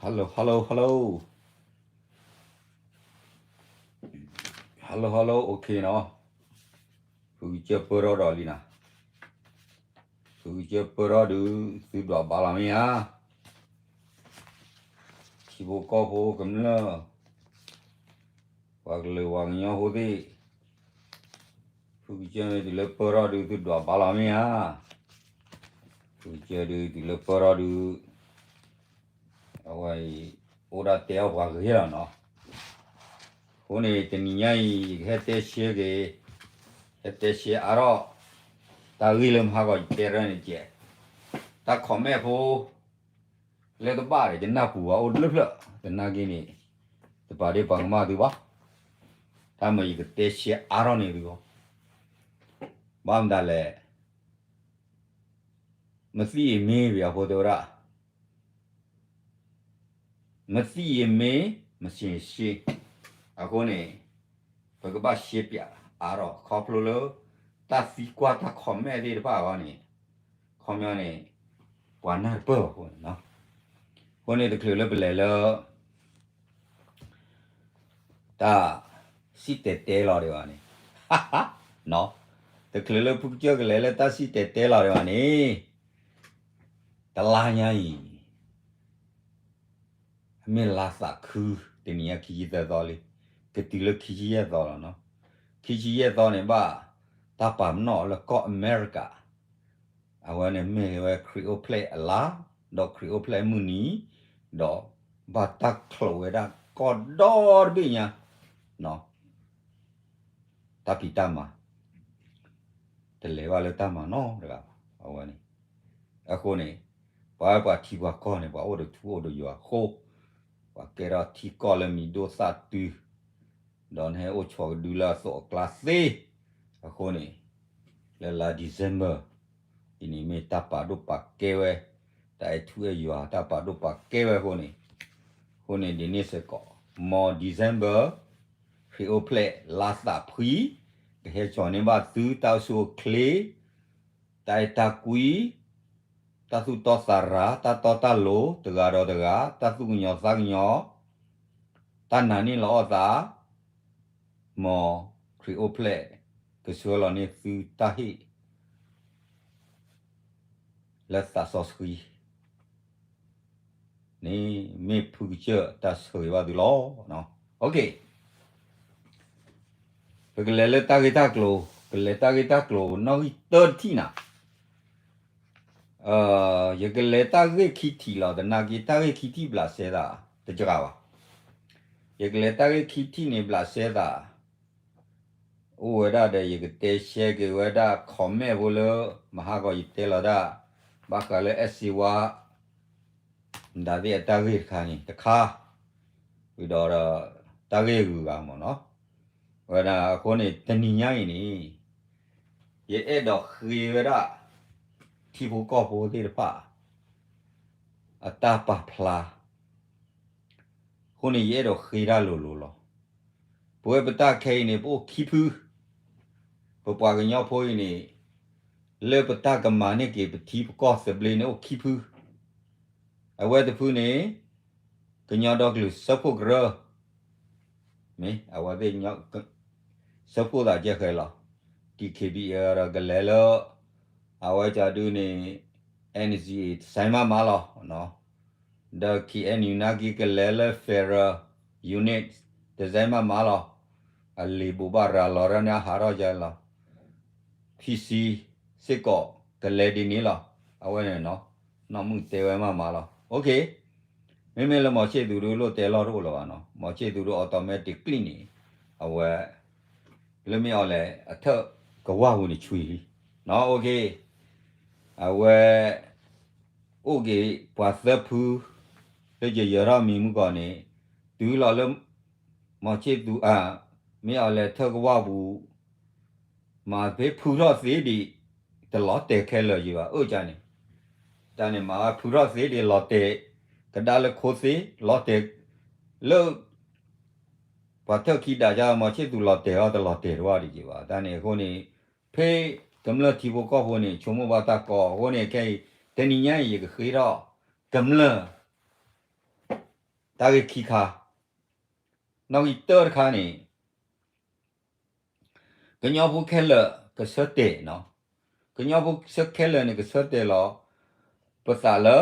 Hello, hello, hello. Hello, hello, okay နီၤ. ဖုကစၢၢ်ပၢၢ်ထီၣ်ဒီးလံနၤ. ဖုကစၢၢ်ပၢၢ်ထီၣ်ဒုး သုဒွးဘါလီၤမ့ၢ်ဧါ. ထံဖိကီၢ်ဖိကမျၢၢ် ပှၤကလုာ်ပှၤကညီဖိသ့ၣ်, ဖုကစၢၢ်မ့ၢ်တုၤလၢပၢၢ်ထီၣ်ဒုး သုဒွးဘါလီၤမ့ၢ်ဧါ. ဖုကစၢၢ်ဒုးတုၤလၢပၢၢ်ထီၣ်ဒုး အဝဲအံၤ အိၣ်ဒၣ်တဲအီၣ်ပှၤဂ့ၤလီၤနီၤ. အဃိန့ၣ် တနံၤညါအံၤ ယကဟဲတဲရှဲက့ၤ, ဟဲတဲရှဲအါထီၣ် တၢ်ဂ့ၢ်လၢမဟါဂီၤယတဲရၢန့ၣ်ကဲး, တၢ် comment ဖိ လၢတဘၣ်ဒီး ယနၢ်ပူၤဘၣ်အိၣ်တဖျၢၣ်ဖျၢၣ်, သနာ်က့န့ၣ် တပာ်ဒ့ၣ်ပာ်ကမၣ်သုဘၣ်. တၢ်မၤယကတဲရှဲအါထီၣ်န့ၢ်သုလီၤ. ဘၣ်မတၤလဲၣ်, မသံၣ်အမ့ၢ် ပယီၤဖိတဲဝဲဒၣ် မသံၣ်အမ့ၢ် မစ့ၣ်ရှ့, အဃိန့ၣ် ပကဘၣ်ရှဲပၠးအါထီၣ် ခီဖျိလၢ တၢ်သံကွၢ်တၢ် comment သ့ၣ်တဖၣ်အဂီၢ်န့ၣ်, ခီပညီန့ၣ် ပှၤနၢ်တပၢၢ်ဘၣ်အဃိန့ၣ်နီၤ. အဃိန့ၣ် တချုးလၢပလဲၤလၢ တၢ်စံၣ်တဲၤတဲလီၤဒံးဘၣ်န့ၣ်, တချုးလၢဖုကစၢၢ်ကလဲၤလၢတၢ်စံၣ်တဲၤတဲလီၤဒံးဘၣ်န့ၣ်, တလါညါအံၤ အမ့ၢ်လါသးခု, တနံၤညါခံဆံသၢသီလံ, ကတုၤလၢခံဆံယဲၢ်သီလီၤနီၤ. ခံဆံယဲၢ်သီန့ၣ်ဘၣ် တၢ်ပာ်ပနီၣ်အီၤလၢကီၢ်အမဲရကၤ, အဝဲန့ၣ်မ့ၢ်ဝဲခရံာ်အိၣ်ဖျဲၣ်အလါ, ဒီးခရံာ်အိၣ်ဖျဲၣ်မုၢ်နံၤ, ဒီးဘၣ်တၢ်ချိးဝဲဒၣ်ကီၢ်ဒီတဘ့ၣ်ညါ, တၢ်ဖံးတၢ်မၤ တလဲၤဘၣ်လၢတၢ်မၤနီတဂၤဘၣ် အဝဲန့ၣ်. အဃိန့ၣ် ပှၤပှၤထံပှၤကီၢ်န့ၣ် ပှၤအိၣ်ဒီးထူအိၣ်ဒီးယွၤအဃိ, ပှၤကဲထီၣ်ထံကီၢ်လၢမံၤဒိၣ်သၣ်တု, ဒီးနဟဲအိၣ်ဆိးကဒုလၢအသိးအကျါသ့. အဃိန့ၣ် လၢလါ December အံၤန့ၣ်မ့ၢ်တၢ်ပာ်ဒိၣ်ပာ်ကဲဝဲ, တၢ်အဲၣ်ထူအဲၣ်ယွၤ တၢ်ပာ်ဒိၣ်ပာ်ကဲဝဲအဃိန့ၣ်, အဃိန့ၣ်ဒ်န့ၣ်စ့ၢ်ကီး မ် December ခရံာ်အိၣ်ဖျဲၣ်လါသးဖှံ, ကဟဲစိာ်န့ၢ်ဘၣ်သုတၢ်အိၣ်ဆူၣ်အိၣ်ချ့, တၢ်အဲၣ်တၢ်ကွံ, တၢ်သူၣ်တီသးရၤ, တၢ်တီတၢ်လိၤ, တဂၤဒီးတဂၤ, တၢ်သူၣ်ကညီၤသးကညီၤ, တၢ်နာ်န့ၢ်လီၤအီၣ်သး, မ်ခရံာ်အိၣ်ဖျဲၣ် ကဆှၢလီၤန့ၢ်သုတၢ်ဟ့ၣ် လၢသးစီဆှံန့ၣ် မ့ၢ်ဖုကစၢၢ်တၢ်ဆၢဂ့ၤဘၣ်သုလီၤ. ပကလဲၤလၢတၢ်ဂ့ၢ်တၢ်ကျိၤ, ကလဲၤတၢ်ဂ့ၢ်တၢ်ကျိၤနီၣ်ဂံၢ်တၢတထံၣ်နၤ. ယကလဲၤတၢ်ဂ့ၢ်ခံထံၣ်လီၤ. သနာ်က့တၢ်ဂ့ၢ်ခံထံၣ်ဘျးစဲသးတစှၤဘၣ်. ယကလဲၤတၢ်ဂ့ၢ်ခံထံၣ်န့ၣ်ဘျးစဲသး အိၣ်ဝဲဒၣ်ဒီး ယကတဲရှဲက့ၤဝဲဒၣ် comment ဖိလၢ မဟါဂီၤယတဲလီၤဒၣ် ဘၣ်ဃးလၢအဲၣ်စ့ဝါ မတၤသ့ၣ်အတၢ်ဂ့ၢ်တခါန့ၣ်တခါ, ဝံၤဒီး တၢ်ဂ့ၢ်အဂုၤအဂၤမ့ၢ်နီၤ. ဝဲဒၣ်အဃိန့ၣ် တနံၤညါအံၤန့ၣ် ယအဲၣ်ဒိးဃ့ဝဲဒၣ် ထံဖိကီၢ်ဖိသ့ၣ်တဖၣ် အတၢ်ပာ်ဖျါ အဃိန့ၣ် ယအဲၣ်ဒိးဃ့တၢ်လိၤလိၤလီၤ. ပဝဲပတၢ်ခဲအံၤန့ၣ် ပအိၣ်ခံဖု, ပပှၤကညီဖိအံၤန့ၣ် လၢပတၢ်ကမၤန့ၢ်က့ၤပထံပကီၢ်သဘျ့န့ၣ် အိၣ်ခံဖု, အဝဲတဖုန့ၣ် ကညီဒီကလုာ်စၢဖှိၣ်ကရၢ, မ့ၢ်အဝဲသ့ၣ် စၢဖှိၣ်သးကဲဃဲလီၤ. DKBA ဒီးကလဲၤလၢ အဝဲကဒုန့ၣ် NCA တစဲမးမးလီၤ. ဒီး KNU နာ်က့ကလဲၤလၢ Federal Unit တစဲမးမးလီၤ. အလံာ်ဘိးဘၣ်ရၤလီၤရၢန့ၣ် အဟးထီၣ်ကလီၤ. PC စ့ၢ်ကီးကလဲၤဒ်န့ၣ်လီၤ. အဝဲန့ၣ် နီၢ်မုၢ်တဲဝဲမးမးလီၤ. မ့မ့ၢ်လၢ မောင်ချစ်သူ ဒုးလိၣ်တဲလီၢ်တအိၣ်လၢၤဘၣ်နီၤ. မောင်ချစ်သူ ဒုး automatically န့ၣ် အဝဲ လၢမ့ၢ်အီၤလဲၣ် အထၢၣ်ကဝၢ်ပူၤန့ၣ်ဆွံလံ. အဝဲ အိၣ်က့ၤပှၤသၢဖု လၢယယၢၤထီၣ်မံၤမုၢ်ကီၢ်န့ၣ် တုၤလီၤလၢ မောင်ချစ်သူ မ့ၢ်အီၤလဲၣ်ထၢၣ်ကဝၢ်ပူၤ မၤဖဲဖုထီၣ်သ့ဒံး တလီၤတဲာ်ခဲလၢာ်ယံၤဘၣ် အၢၣ်ကန့ၣ်, တၢ်န့ၣ်မၤဝဲဖုထီၣ်သ့ဒံးလီၤတဲာ် ကဒါလၢခိသ့ လီၤတဲာ် လၢ ပှၤထၢၣ်ခံဒးက မောင်ချစ်သူ လီၤတဲာ်အီၤတလီၤတဲာ်တဝၢ်ဒံးယံၤဘၣ်. တၢ်န့ၣ်အဃိန့ၣ် ဖဲကမျၢၢ်ထံဖိကီၢ်ဖိန့ၣ် ဆိကမိၣ်ဘၣ်တၢ်ကီအဃိန့ၣ် ခဲအံၤ တနံၤညါအံၤ ယကဃ့ထီၣ် ကမျၢၢ် တၢ်ဂ့ၢ်ခံခါ, နီၣ်ဂံၢ်တၢတခါန့ၣ် ကညီဖိခဲလၢာ်ကဆၢတဲာ်နီၤ, ကညီဖိခဲလၢာ်န့ၣ် ကဆၢတဲာ်လီၤပသးလၢ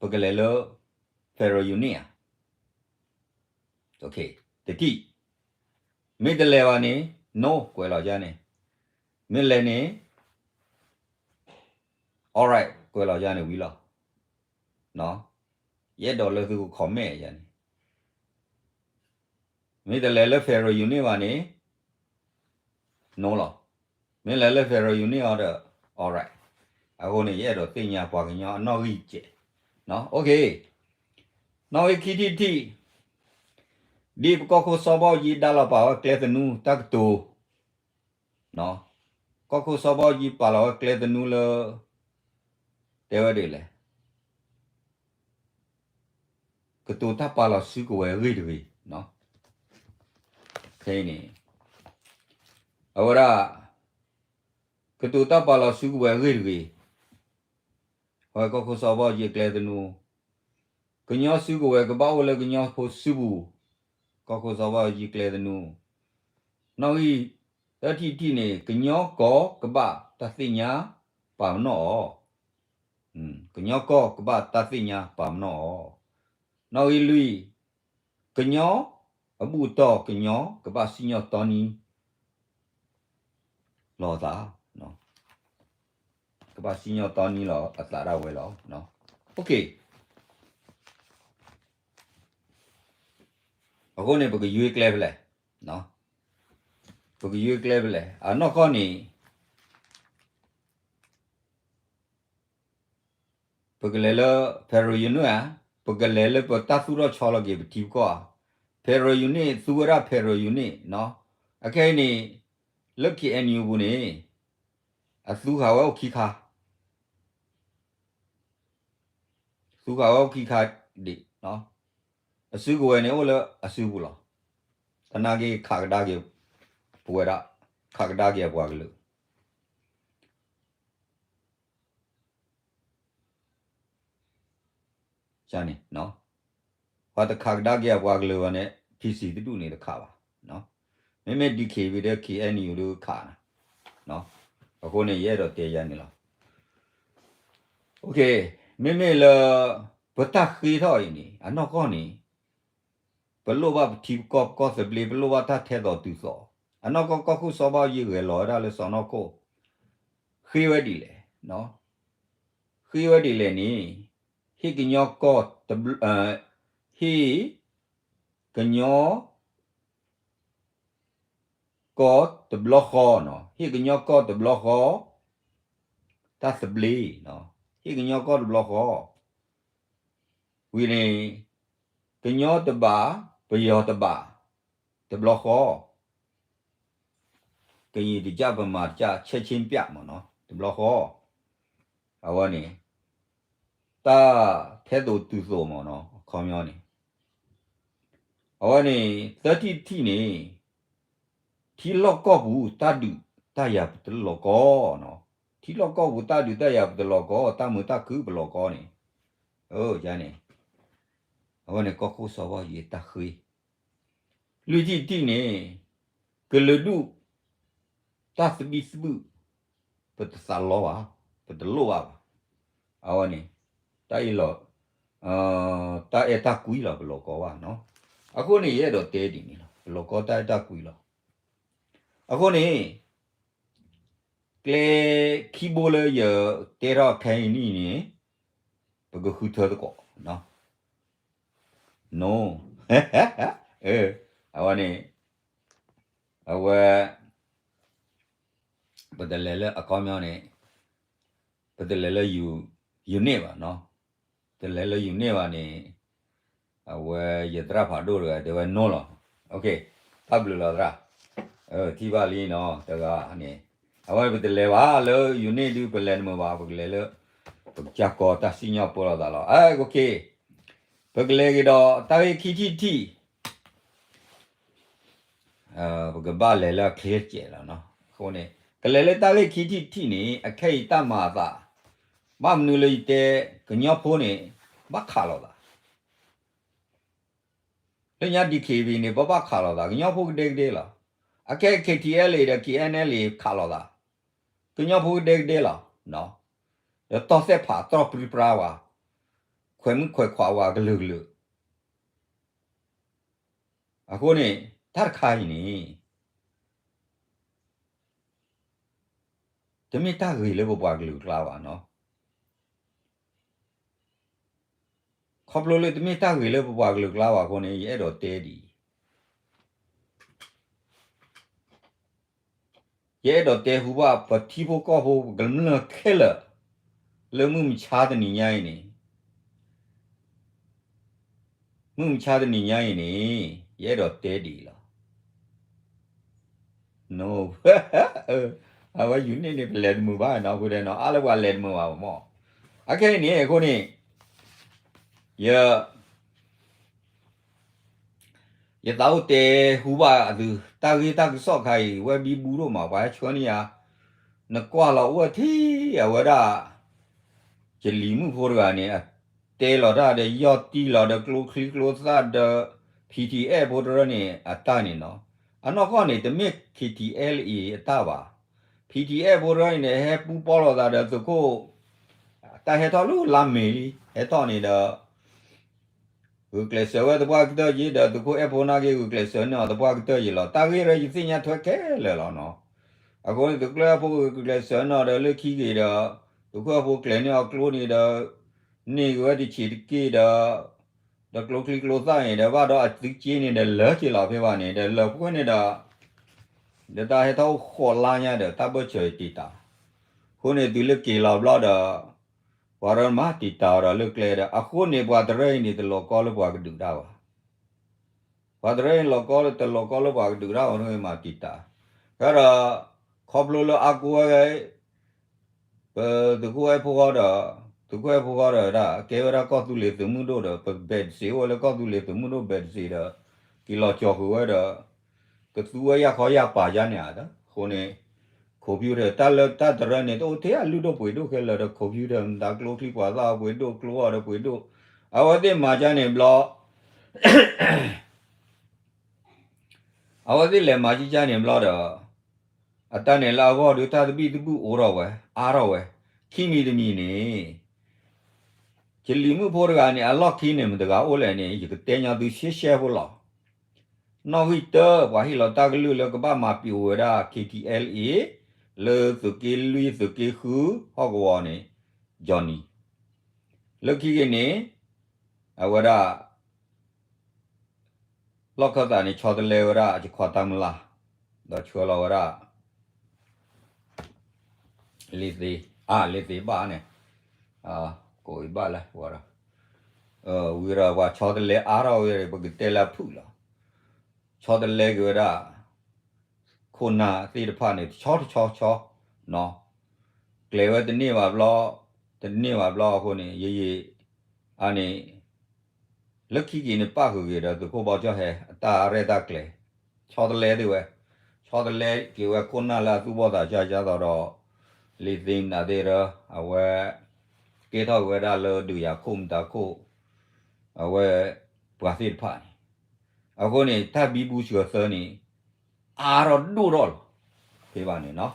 ပကလဲၤလၢ federal unit ဧါ. တထံၣ်, မ့ၢ်တလဲၤဘၣ်န့ၣ် no ကွဲးလီၤယါန့ၣ်, မ့ၢ်လဲၤန့ၣ် alright ကွဲးလီၤယါန့ၣ်ဝံၤလီၤ. ယအဲၣ်ဒိးလၢသုက comment ယါန့ၣ် မ့ၢ်တလဲၤလၢ federal unit ဘၣ်န့ၣ် no လီၤ. မ့ၢ်လဲၤလၢ federal unit အီၤဒီး alright. အဃိန့ၣ် ယအဲၣ်ဒိးသ့ၣ်ညါပှၤကညီအနီၣ်ဂံၢ်စဲး, နီၣ်ဂံၢ်ခံထံၣ်တထံၣ်, ဒ်ပကီၢ်ခိၣ်စီၤဘီယံၤဒါလီၤပာ်ဝဲကျဲသနူတၢ်ကတိၤ, ကီၢ်ခိၣ်စီၤဘီယံၤပာ်လီၤဝဲကျဲသနူလၢ တဲဝဲဒ်လဲၣ် ကတိၤတၢ်ပာ်လီၤစုကဝဲၤအဂ့ၢ်တဂ့ၤ, ခဲအံၤန့ၣ် အဝဲဒၣ် ကတိၤတၢ်ပာ်လီၤစုကဝဲၤအဂ့ၢ်တဂ့ၤ, အဝဲကီၢ်ခိၣ်စီၤဘီယံၤကျဲသနူ, ကညီစုကဝဲၤကဘၣ်အိၣ်လၢကညီဖိစုပူၤ, ကီၢ်ခိၣ်စီၤဘီယံၤကျဲသနူ, နီၣ်ဂံၢ်သၢထံၣ်တထံၣ်န့ၣ် ကညီကီၢ်ကဘၣ်တၢ်သ့ၣ်ညါပာ်ပနီၣ်အီၤ ကညီကီၢ်ကဘၣ်တၢ်သ့ၣ်ညါပာ်ပနီၣ်အီၤ, နီၣ်ဂံၢ်လွံၢ်, ကညီအဘူၣ်အတီၢ်ကညီကဘၣ်စံၣ်ညီၣ်တီနံ လီၤသး, ကဘၣ်စံၣ်ညီၣ်တီနံလီၤအသးဒၣ်ဝဲလီၤ. အဃိန့ၣ် ပကယွ့ကျဲဖဲလဲၣ်, ပကယွ့ကျဲဖဲလဲၣ်, အနီၢ်ကီၢ်န့ၣ် ပကလဲၤလၢ federal unit ဧါ, ပကလဲၤလၢပတၢ်သူၣ်ထီၣ်ဆီလီၤက့ၤပထံပကီၢ်ဧါ, federal unit သူဝဲဒၣ် federal unit နီၤ, အခဲအံၤန့ၣ် လၢ K N U ပူၤန့ၣ် အသူဃာ်ဝဲအိၣ်ခံခါ, သူဃာ်ဝဲအိၣ်ခံခါဒံး, အစုကဝဲၤန့ၣ်အိၣ်လၢအစုပူၤလီၤ. သနာ်က့ခးကဒါက့ၤ ပဝဲဒၣ်, ခးကဒါက့ၤအပှၤကလုာ် န့ၣ်, ပှၤတခးကဒါက့ၤအပှၤကလုာ်ဘၣ်န့ၣ် P C တဒူၣ်န့ၣ်တခးဘၣ်. မ့မ့ၢ် D K B ဒီး K N U ဒုးခးနၤ, အဃိန့ၣ် ယအဲၣ်ဒိးတဲယၤန့ၣ်လီၤ. မ့မ့ၢ်လၢ ပတၢ်ဃ့ထီၣ်အံၤန့ၣ် အနီၢ်ကီၢ်န့ၣ် ပလိၣ်ဘၣ်ပထံပကီၢ် ပကီၢ်သဘျ့ ပလိၣ်ဘၣ်တၢ်ထဲသိးတုၤသိး, အနီၢ်ကီၢ်ကီၢ်ခိၣ်စီၤဘၣ်ယံၤဂဲၤလီၤဝဲဒၣ်လၢစီၤနီၢ်ခိၣ်, ဃ့ဝဲဒ်လဲၣ်, ဃ့ဝဲဒ်လဲၣ်န့ၣ်, ဟ့ၣ်ကညီကီၢ်, ဟ့ၣ် ကညီ ကီၢ်တဘျီဃီနီၤ, ဟ့ၣ်ကညီကီၢ်တဘျီဃီ, တၢ်သဘျ့, ဟ့ၣ်ကညီကီၢ်တဘျီဃီ, ဝံၤန့ၣ် ကညီတဘၣ်, ပယီၤတဘၣ်, တဘျီဃီ, ကရင်တကျ ဗမာတကျ ချက်ချင်းပြ မ့ၢ်နီၤ, တဘျီဃီ, အဝဲန့ၣ် တၢ်ထဲသိးတုၤသိးမ့ၢ်နီၤ, အခီပညီန့ၣ် အဝဲန့ၣ် သၢထံၣ်တထံၣ်န့ၣ် ထံလီၢ်ကီၢ်ပူၤတၢ်ဒုးတၢ်ယၤပတလီၤကီ, ထံလီၢ်ကီၢ်ပူၤတၢ်ဒုးတၢ်ယၤပတလီၤကီ, တၢ်မုာ်တၢ်ခုၣ်ပလီၤကီန့ၣ်, န့ၣ် အဝဲန့ၣ်ကီၢ်ခိၣ်စီၤဘၣ်ယံၤတၢ်ဃ့, လွံၢ်ထံၣ်တထံၣ်န့ၣ် ကလုာ်ဒူၣ် တၢ်သဘံၣ်သဘုၣ် ပတသးလီဘၣ်, ပတလိၣ်ဘၣ်ဘၣ်, အဝဲန့ၣ် တၢ်အ့ၣ်လိာ်, တၢ်အဲၣ်တၢ်ကွံလီၤ ပလီၤကီဘၣ်နီၤ, အဃိန့ၣ် ယအဲၣ်ဒိးတဲဒ်န့ၣ်လီၤ, ပလီၤကီတၢ်အဲၣ်တၢ်ကွံလီၤ, အဃိန့ၣ် ကျဲခံဘိလၢယတဲထီၣ်ခဲအံၤန့ၣ်န့ၣ် ပကဃုထၢသကိး, အဝဲန့ၣ် အဝဲ ပတလဲၤလၢအခီပညီန့ၣ် ပတလဲၤလၢ unit ဘၣ်နီၤ, တလဲၤလၢ unit ဘၣ်န့ၣ် အဝဲယသရၣ်ဖးဒိၣ်တဂၤ တဲဝဲ no လီၤ, တၢ်ဘျုးလီၤသရၣ်, ထံၣ်ဘၣ်လံနီၤ တဂၤန့ၣ်, အဝဲပတလဲၤဘၣ်လၢ unit ဒုး ပလဲၤတမုာ်ဘၣ်, ပကလဲၤလၢ ပကစၢ်ကီတၢ်စံၣ်ညီၣ်ပၢလီၤသးလီၤ, ပကလဲၤက့ၤဒီး တၢ်ဂ့ၢ်ခံထံၣ်တထံၣ် ပကဘၣ်လဲၤလၢအချ့စဲးလီၤနီၤ, အဃိန့ၣ် ကလဲၤလၢတၢ်ဂ့ၢ်ခံထံၣ်တထံၣ်န့ၣ် အခဲအံၤတၢ်မၤအသး, ဘၣ်မနုၤလၢယတဲ ကညီဖိန့ၣ် ဘၣ်ခးလိာ်သး လၢညါ D K B A န့ၣ် ပဘၣ်ခးလိာ်သး ကညီဖိကဒဲကဒဲလီၤ. အခဲ K T L A ဒီး K N L A ခးလိာ်သး ကညီဖိကဒဲကဒဲလီၤ. ဒီးတီၢ်သဲၣ်ဖးတြီပြံပြါဝဲ, ခွဲးမုၣ်ခွဲးခွးဝဲကလုာ်ကလုာ်. အဃိန့ၣ် တၢ်တခါအံၤန့ၣ် တမ့ၢ်တၢ်ဂ့ၤလၢပပှၤကလုာ်အကျါဘၣ်နီၤ. ခီဖျိလၢတမ့ၢ်တၢ်ဂ့ၤလၢပပှၤကလုာ်အကျါဘၣ်အဃိန့ၣ် ယအဲၣ်ဒိးတဲဒ်အံၤ, ယအဲၣ်ဒိးတဲဟူဘၣ်ပထံဖိကီၢ်ဖိကမျၢၢ်ခဲလၢာ် လၢမုၢ်မဆါတနံၤညါအံၤန့ၣ် မုၢ်မဆါတနံၤညါအံၤန့ၣ် ယအဲၣ်ဒိးတဲဒ်အံၤလီၤ. အဝဲယူၤန့ၣ်န့ၣ် ပလဲၤတမုာ်ဘၣ်နီၤ အဃိဒီးနီၤ အါလၢပှၤလဲၤတမုာ်ဘၣ်မး. အခဲအံၤန့ၣ် အဃိန့ၣ် ယ ယသးအိၣ်တဲဟူဘၣ်သု တၢ်ဂ့ၢ်တၢ်ကစီၣ်ခါအံၤ ဝဲဘံဘူဒိၣ်မး ပှၤဟဲဆှၢန့ၢ်ယၤ, နကွၢ်လီၤအိၣ်ဝဲထံ အဝဲဒၣ် ကလံၤမုၣ်ဖိတဂၤန့ၣ် အတဲလီၤတၢ်ဒီး ယီၢ်တံၢ်လီၤဒီး ကျိချံကျိသၣ်ဒီး P T F ဖိတရၢန့ၣ် အတၢ်န့ၣ်နီၤ. အနီၢ်ကီၢ်န့ၣ် တမ့ၢ် K T L A အတၢ်ဘၣ်. P T F ဖိတရၢန့ၣ် ဟဲပူၤပီၣ်လိာ်သးဒီးသုးခိၣ် တၢ်ဟဲထီၣ်လၢလါမ့ၤလံ ဟဲထီၣ်န့ၣ်ဒီး ဂုာ်ကျဲးစၢးဝဲသပှၢ်ကတၢၢ်က့ၤဒီး သုးခိၣ်အဲၣ်ဖိနာ်က့ ဂုာ်ကျဲးစၢးန့ၢ်အီၤသပှၢ်ကတၢၢ်က့ၤလီၤ. တၢ်ဂ့ၢ်ရၢယသ့ၣ်ညါထွဲခဲလၢာ်လီၤနီၤ. အဃိန့ၣ် သုးခိၣ်အဲၣ်ဖိဂုာ်ကျဲးစၢးန့ၢ်အီၤဒီး လၢခံက့ၤဒီး သုးခိၣ်အဲၣ်ဖိကျဲၤန့ၢ်အီၤကျိန့ၣ်ဒီး န့ၢ်က့ၤဝဲတဆံးတက့ၢ်ဒီး ဒီးကျိချံကျိသၣ်န့ၣ်ဒီး ဘၣ်ဒီးအသုက့န့ၣ်ဒီး လၢက့ၤလီၤဖဲဘၣ်န့ၣ်ဒီး လၢပှဲၤန့ၣ်ဒီး ဒီးတၢ်ဟဲထီၣ်အိၣ်ဃိးလါညါဒီး တၢ်ဘၢၣ်စၢၤတံာ်တာ်, အဃိန့ၣ် တုၤလၢက့ၤလီၤဘျီဒီး ပှၤရၢမၤတံာ်တာ်အီၤဒီးလၢကျဲဒီး အဃိန့ၣ် ပှၤတရၢအံၤန့ၣ် တလီၤကီလၢပှၤကဒုးတၢ်ဘၣ်. ပှၤတရၢအံၤလီၤကီ တလီၤကီလၢပှၤကဒုးတၢ်အီၤန့ၣ်မၤတံာ်တာ်, ဒီး ခီဖျိလၢအါကိးဝဲ ပသုးခိၣ်အဲၣ်ဖိဃီဒီး သုးခိၣ်အဲၣ်ဖိဃီဒီးဝဲဒၣ် ကဲဝဲဒၣ်ကီၢ်သူလ့ၤသုးမုၢ်ဒိၣ်ဒီး ပဘဲးတစ့းအိၣ်ဝဲလၢကီၢ်သူလ့ၤသုးမုၢ်ဒိၣ်ဘဲးတစ့းဒီး က့ၤလီၤကၠီၤဃုာ်ဝဲဒီး ကသူဝဲယၢ်ခီယၢ်ပာ်ယါန့ၣ်ဧါ, အဃိန့ၣ် computer တၢ်လၢတၢ်တရၢန့ၣ် တအိၣ်ထဲအလုၢ်ဒိၣ်ပှ့ၤဒိၣ်ခဲလၢာ်ဒီး computer မတၤကျိချံပှၤသၣ်အီၤပှ့ၤဒိၣ် ကျိအီၤဒီးပှ့ၤဒိၣ်, အဝဲသ့ၣ်မၤကါန့ၣ်ဘျီ အဝဲသ့ၣ်လဲၤမၤကၠၢကၠၢန့ၣ်ဘျီဒီး အတၢ်န့ၣ်လၢအဂီၢ်ဒီး တၢ်သဘံၣ်သဘုၣ်အိၣ်ထီၣ်ဝဲ အါထီၣ်ဝဲ, ခံမံၤတမံၤန့ၣ် ကလံၤမုၣ်ဖိတဂၤန့ၣ် အလီၢ်ခံန့ၣ် မတဂၤအိၣ်လဲၣ်န့ၣ် ယကတဲညီသုရှဲရှဲဖိလီၤ. နီၣ်ဂံၢ်တၢ ပှၤဟ့ၣ်လီၤတၢ်ကလုၢ်လၢကဘၣ်မၤပံာ်အိၣ်ဝဲဒၣ် K T L A လၢသုးက့လွံၢ်သုးက့ဃု ဟီၣ်ကဝီၤန့ၣ် Johnny လၢခံက့ၤန့ၣ် အဝဲဒၣ် လီၢ်ခၢၣ်သးန့ၣ် ဆီတလဲဝဲဒၣ် ယခွါတၢ်မုၢ်လၢ်, ဒီးဆှၢလီၤဝဲဒၣ် လံသ့, အါ လံသ့ဘၣ်န့ၣ်, ကိးအံၤဘၣ်လဲၣ်, ဝံၤဒီးပှၤဆီတလဲအါထီၣ်ဝဲ ပကတဲလၢအဖုၣ်လီၤ. ဆီတလဲက့ၤဝဲဒၣ် ခိၣ်နၢ်သ့ၣ်တဖၣ်န့ၣ် တဆီတဆီဆီ, ကျဲၤဝဲတန့ၢ်ဘၣ်ဘျီ, တန့ၢ်ဘၣ်ဘျီအဃိန့ၣ် ယယံာ် အန့ၣ် လၢခံက့ၤန့ၣ် ပၣ်ဃုာ်က့ၤဒီး သုးခိၣ်ဘီကၠီၣ်ဟဲ အတၢ်ရဲၣ်တၢ်ကျဲၤ, ဆီတလဲသ့ၣ်ဝဲ, ဆီတလဲက့ၤဝဲခိၣ်နၢ်လၢအသူၣ်ဘီၣ်သးစၢ် ဒ်သိးဒီး လံသ့မနုၤသ့ၣ်ဒီး အဝဲ ကဲထီၣ်က့ၤဝဲဒၣ်လၢဒုးယၤခိၣ်မတၤခိၣ်, အဝဲ ပှၤသ့ၣ်တဖၣ်န့ၣ်, အဃိန့ၣ် တၢ်ဘံဘူစှၤသၢန့ၣ် အါထီၣ်ဒိၣ်ထီၣ်လီၤ. ဖဲဘၣ်န့ၣ်နီၤ,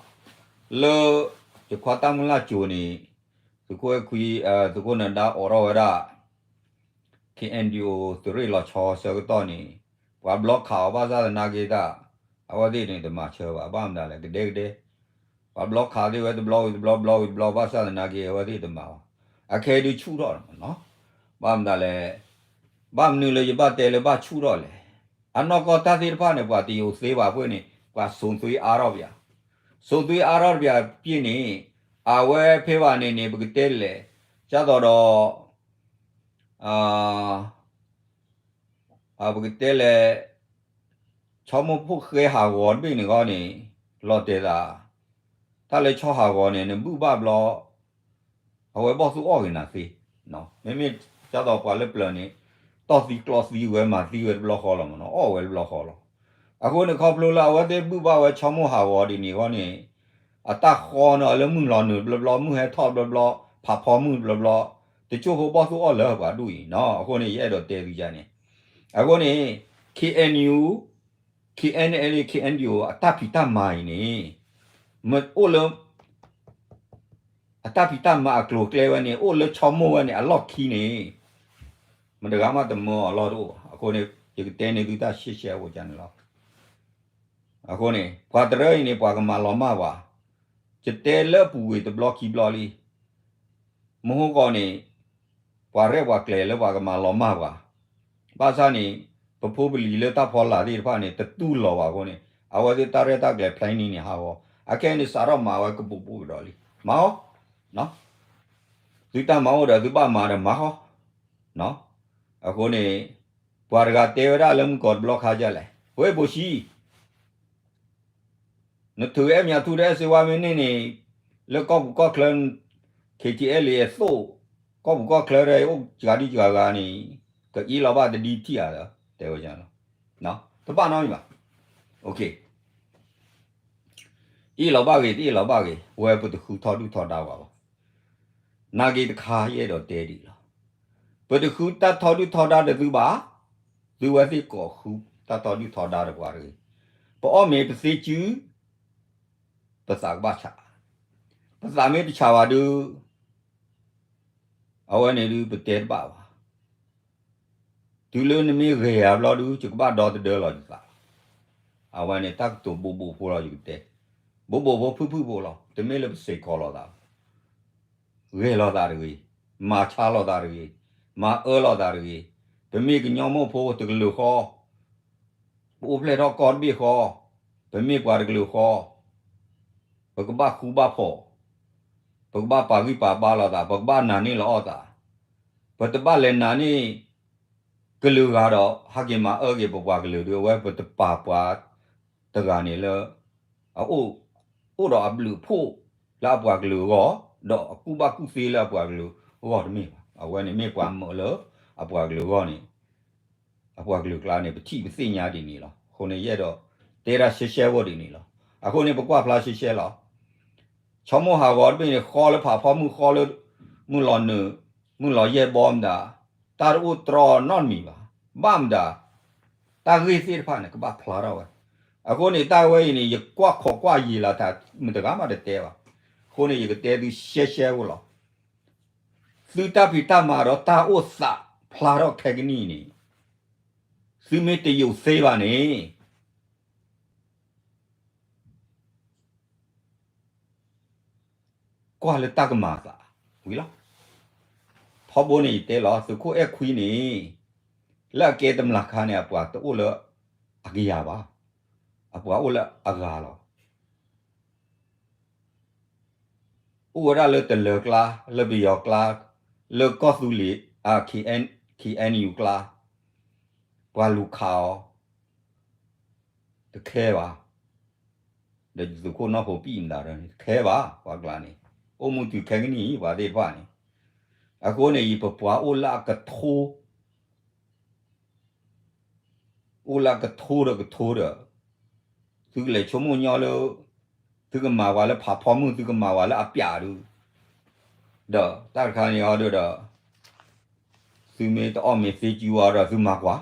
လၢ ယခွါတၢ်မုၢ်လၢ်ကၠိၤန့ၣ် သုးခိၣ်အဲၣ်ခွံ, သုးခိၣ်နၢၤဒါအိးထီၣ်ဝဲဒၣ် K N D O သုးရ့ၣ်လီၤဆီဆၢကတီၢ်န့ၣ် ပှၤဘျီခးအီၤဘၣ်ဆၣ်သနာ်က့တၢ် အဝဲသ့ၣ်န့ၣ်တမၤဆၢဘၣ်. ဘၣ်မတၤလဲၣ် ကဒဲကဒဲ, ပှၤဘျီခးသ့ၣ်ဝဲတဘျီဝံၤတဘျီ ဘျီဝံၤတဘျီ ဘၣ်ဆၣ်သနာ်က့ အဝဲသ့ၣ်တမၤဘၣ်. အခဲအံၤဒုးဆူၣ်ထီၣ်လီၤမးနီၤ. ဘၣ်မတၤလဲၣ်, ဘၣ်မနုၤလၢယဘၣ်တဲလၢဘၣ်ဆူၣ်ထီၣ်လဲၣ်. အနီၢ်ကီၢ်တၢ်သ့ၣ်တဖၣ်န့ၣ် ပှၤတယိၤသ့ဘၣ်အဃိန့ၣ် ပှၤစိာ်သွံအါထီၣ်ပယၤ, စိာ်သွံအါထီၣ်တပယၤပ့ၢ်န့ၣ် အဝဲဖဲဘၣ်န့ၣ်န့ၣ် ပကတဲလဲၣ်, ဒ်သိးဒီး ပကတဲလဲၣ်, ဆီမိၢ်ဖိဃဲဟးဂီၤတဘ့ၣ်န့ၣ်ဂီၢ်န့ၣ် လီၤတဲာ်သး, တၢ်လၢဆီဟးဂီၤန့ၣ် နဘုၣ်ဘၣ်ဘျီ အဝဲဘီၣ်သူၣ်အီၣ်ဂ့ၤနၤသ့, မ့မ့ၢ်ဒ်သိးပှၤလၢပျၢၤန့ၣ် တီၢ်သံကျီသံဝဲမၤသံဝဲတဘျီဃီလီၤမးနီၤ, အီၣ်ဝဲတဘျီဃီလီၤ. အဃိန့ၣ် ခီဖျိလၢအဝဲသ့ၣ်ဘုၣ်ဘၣ်ဝဲဆီမိၢ်ဟးဂီၤဒ်န့ၣ်ဂီၢ်န့ၣ် အတၢ်ဃီန့ၣ်လၢမုၢ်လီၤနုာ်တဘျီဘျီ မုၢ်ဟဲထီၣ်တဘျီဘျီ ဖးဖီမုၢ်တဘျီဘျီ, တကၠိၢ်ဖိဘီၣ်သူၣ်အီၣ်လၢပှၤဒူၣ်အံၤနီၤ. အဃိန့ၣ် ယအဲၣ်ဒိးတဲသုယါန့ၣ်, အဃိန့ၣ် K N U, K N L A, K N D O အတၢ်ဖံးတၢ်မၤအံၤန့ၣ် မ့ၢ်အိၣ်လၢ အတၢ်ဖံးတၢ်မၤအကျိၤအကျဲဝဲန့ၣ် အိၣ်လၢဆီမိၢ်ဝဲန့ၣ် အလီၢ်ခံန့ၣ် မတဂၤမးတမၢအီၤလီၢ်တအိၣ်ဘၣ်. အဃိန့ၣ် ယကတဲန့ၢ်သုတၢ်ရှဲရှဲအိၣ်န့ၣ်လီၤ. အဃိန့ၣ် ပှၤတရၢအံၤန့ၣ် ပှၤကမၤလီၤမၢ်ပှၤ, ယတဲလၢအပူၤကွံာ်တဘျီခံဘျီလံ. မဟိကီၢ်န့ၣ် ပှၤရဲၣ်ပှၤကျဲၤလၢပှၤကမၤလီၤမၢ်ပှၤ, ဘၣ်ဆၣ်န့ၣ် ပဖိပလံၤလၢတၢ်ဖီလာ်သ့ၣ်တဖၣ်န့ၣ် တတူၢ်လိာ်ဘၣ်အဃိန့ၣ် အဝဲသ့ၣ်တၢ်ရဲၣ်တၢ်ကျဲၤ planning န့ၣ် ဟးဂီၤ, အခဲအံၤန့ၣ် စးထီၣ်မၤဝဲကပိာ်ပိာ်ကဒီးလံ. မၤအီၤ, သုတၢ်မၤအိၣ်ဒီးသုဘၣ်မၤဒီးမၤဃီ. အဃိန့ၣ် ပှၤတဂၤတဲဝဲဒၣ်လၢမုၢ်ကီၢ်တဘျီခါဒ်လဲၣ်, ဝဲဘိၣ်ဆံ နထုးအဲၣ်မၠးထူဒီးအဲၣ်စ့ဝါမ့ၢ်န့ၢ်န့ၣ် လၢကီၢ်ပူၤကီၢ်ချၢ K T L A အသိး, ကီၢ်ပူၤကီၢ်ချၢဒီးအိၣ်စှၤဒံစှၤဂၤန့ၣ် ကအ့ၣ်လီၤဘၣ်တဒ်ထံၣ်ဧါဒီး တဲဝဲန့ၣ်လီၤ. တဘၣ်နီတမံၤဘၣ်. အ့ၣ်လီၤဘၣ်ဂ့ၤ တအ့ၣ်လီၤဘၣ်ဂ့ၤ ဝဲပတဃုထီဒုၣ်ထီဒါဝဲဘၣ်. နာ်က့တခါယအဲၣ်ဒိးတဲဒ်အံၤလီၤ. ပတဃုတၢ်ထီဒုၣ်ထီဒါဒီးသုဘၣ်, သုဝဲသ့ၣ်ကိးဃုတၢ်ထီဒုၣ်ထီဒါဒီးပှၤတဂ့ၤ. ပအီၣ်မ့ၤပသ့စု ပသးကဘၣ်ဆး, ပသးမ့ၢ်တဆးဘၣ်ဒုး အဝဲန့ၣ်ဒုးပတဲတဘၣ်ဘၣ်. တုၤလၢနမ့ၢ်ဂဲၤယၤဘျီဒုး ယကဘၣ်ဒီသဒၢလီၤယသးလီၤ. အဝဲန့ၣ်တၢ်ကတိၤဘိးဘိးဖိလီၤယကတဲ, ဘိးဘိးဖိဖုၣ်ဖုၣ်ဖိလီၤ. တမ့ၢ်လၢပစ့ၢ်ကီးလိာ်သးဘၣ်. ဂဲၤလိာ်သးတဂ့ၤ, မၤဆါလိာ်သးတဂ့ၤ, မၤအၢလိာ်သးတဂ့ၤ. ပမ့ၢ်ကညီမိၢ်ဖိတကလုာ်ဃီ, ပအိၣ်ဖျဲၣ်ထီၣ်ကီၢ်တဘ့ၣ်ဃီ, ပမ့ၢ်ပှၤတကလုာ်ဃီ, ပကဘၣ်ဃူဘၣ်ဖိး, ပကဘၣ်ပာ်ဂံၢ်ပာ်ဘါလိာ်သး, ပကဘၣ်နာ်န့ၢ်လီၤအီၣ်သး, ပတဘၣ်လဲၤနာ်န့ၢ်ကလုာ်ဂၤဒီး ဟဲက့ၤမၤအၢက့ၤပပှၤကလုာ်ဒုး အဝဲပတပာ်ပှၤတဂၤန့ၣ်လၢ အအိၣ်, အိၣ်ဒီးအဘျုးအဖှိၣ်လၢအပှၤကလုာ်အဂီၢ်, ဒီးအကူၣ်ဘၣ်ကူၣ်သ့လၢအပှၤကလုာ်အဂီၢ်တမ့ၢ်ဘၣ်. အဝဲန့ၣ်မ့ၢ်ပှၤမၢလၢအပှၤကလုာ်အဂီၢ်န့ၣ် အပှၤကလုာ်ကျါန့ၣ် ပထံၣ်ပသ့ၣ်ညါဒ်န့ၣ်လီၤ. အဃိန့ၣ် ယအဲၣ်ဒိးတဲဒၣ်ရှဲရှဲဖိဒ်န့ၣ်လီၤ. အဃိန့ၣ် ပကွၢ်ဖျါရှဲရှဲလီၤ. ဆီမိၢ်ဟးဂီၤတဘ့ၣ်န့ၣ် ဃီလၢဖးဖီမုၢ် ဃီလၢ မုၢ်လီၤနုာ်, မုၢ်လီၤယဲၢ်ဘီမတၤ, တၢ်တအိၣ်တြီနီတမံၤဘၣ်. ဘၣ်မတၤ, တၢ်ဂ့ၢ်သ့ၣ်တဖၣ်န့ၣ် ကဘၣ်ဖျါထီၣ်ဝဲ. အဃိန့ၣ် တၢ်ဝဲအံၤန့ၣ် ယကွၢ်ခိးကွၢ်ယံာ်လီၤတၢ် မတဂၤမးတတဲဘၣ်. အဃိန့ၣ် ယကတဲသုရှဲရှဲဖိလီၤ. သုတၢ်ဖံးတၢ်မၤဒီးတၢ်အိၣ်သးဖျါထီၣ်ခဲကနံၣ်အံၤန့ၣ် သုမ့ၢ်တယိာ်သ့ဘၣ်န့ၣ် ကွၢ်လၢတၢ်ကမၤအသးဝံၤလီၤ. ထီဘိန့ၣ်ယတဲလီၤ သုးခိၣ်အဲၣ်ခွံန့ၣ် လၢအကဲတမျးခါန့ၣ် အပှၤတအိၣ်လၢအကယၤဘၣ်, အပှၤအိၣ်လၢအဂၤလီၤ. အိၣ်ဝဲဒၣ်လၢတလၢၤကျါ, လၢပယီၤကျါ, လၢကီၢ်သူလ့ၤ K N U ကျါ, ပှၤလူၤခးအီၤ တခဲဘၣ်. ဒီးသုးခိၣ်နီၢ်ဖိပံာ်မတၤဒီးန့ၣ် တခဲဘၣ် ပှၤကျါန့ၣ်, အိၣ်မူတုၤခဲကနံၣ်အံၤ ပှၤသ့ၣ်တဖၣ်န့ၣ်. အဃိန့ၣ် ယပပှၤအိၣ်လၢအကထိ အိၣ်လၢအကထိဒီးကထိဒီး သုကလဲၤဆိကမိၣ်ညီလၢ သုကမၤပှၤလၢဖးဖီမုၢ် သုကမၤပှၤလၢအပျးဒုး, ဒီးတၢ်တခါန့ၣ်အီၤဒုးဒီး သုမ့ၢ်တအီၣ်မ့ၤသ့စုအီၤဒီးသုမၤကွၢ်,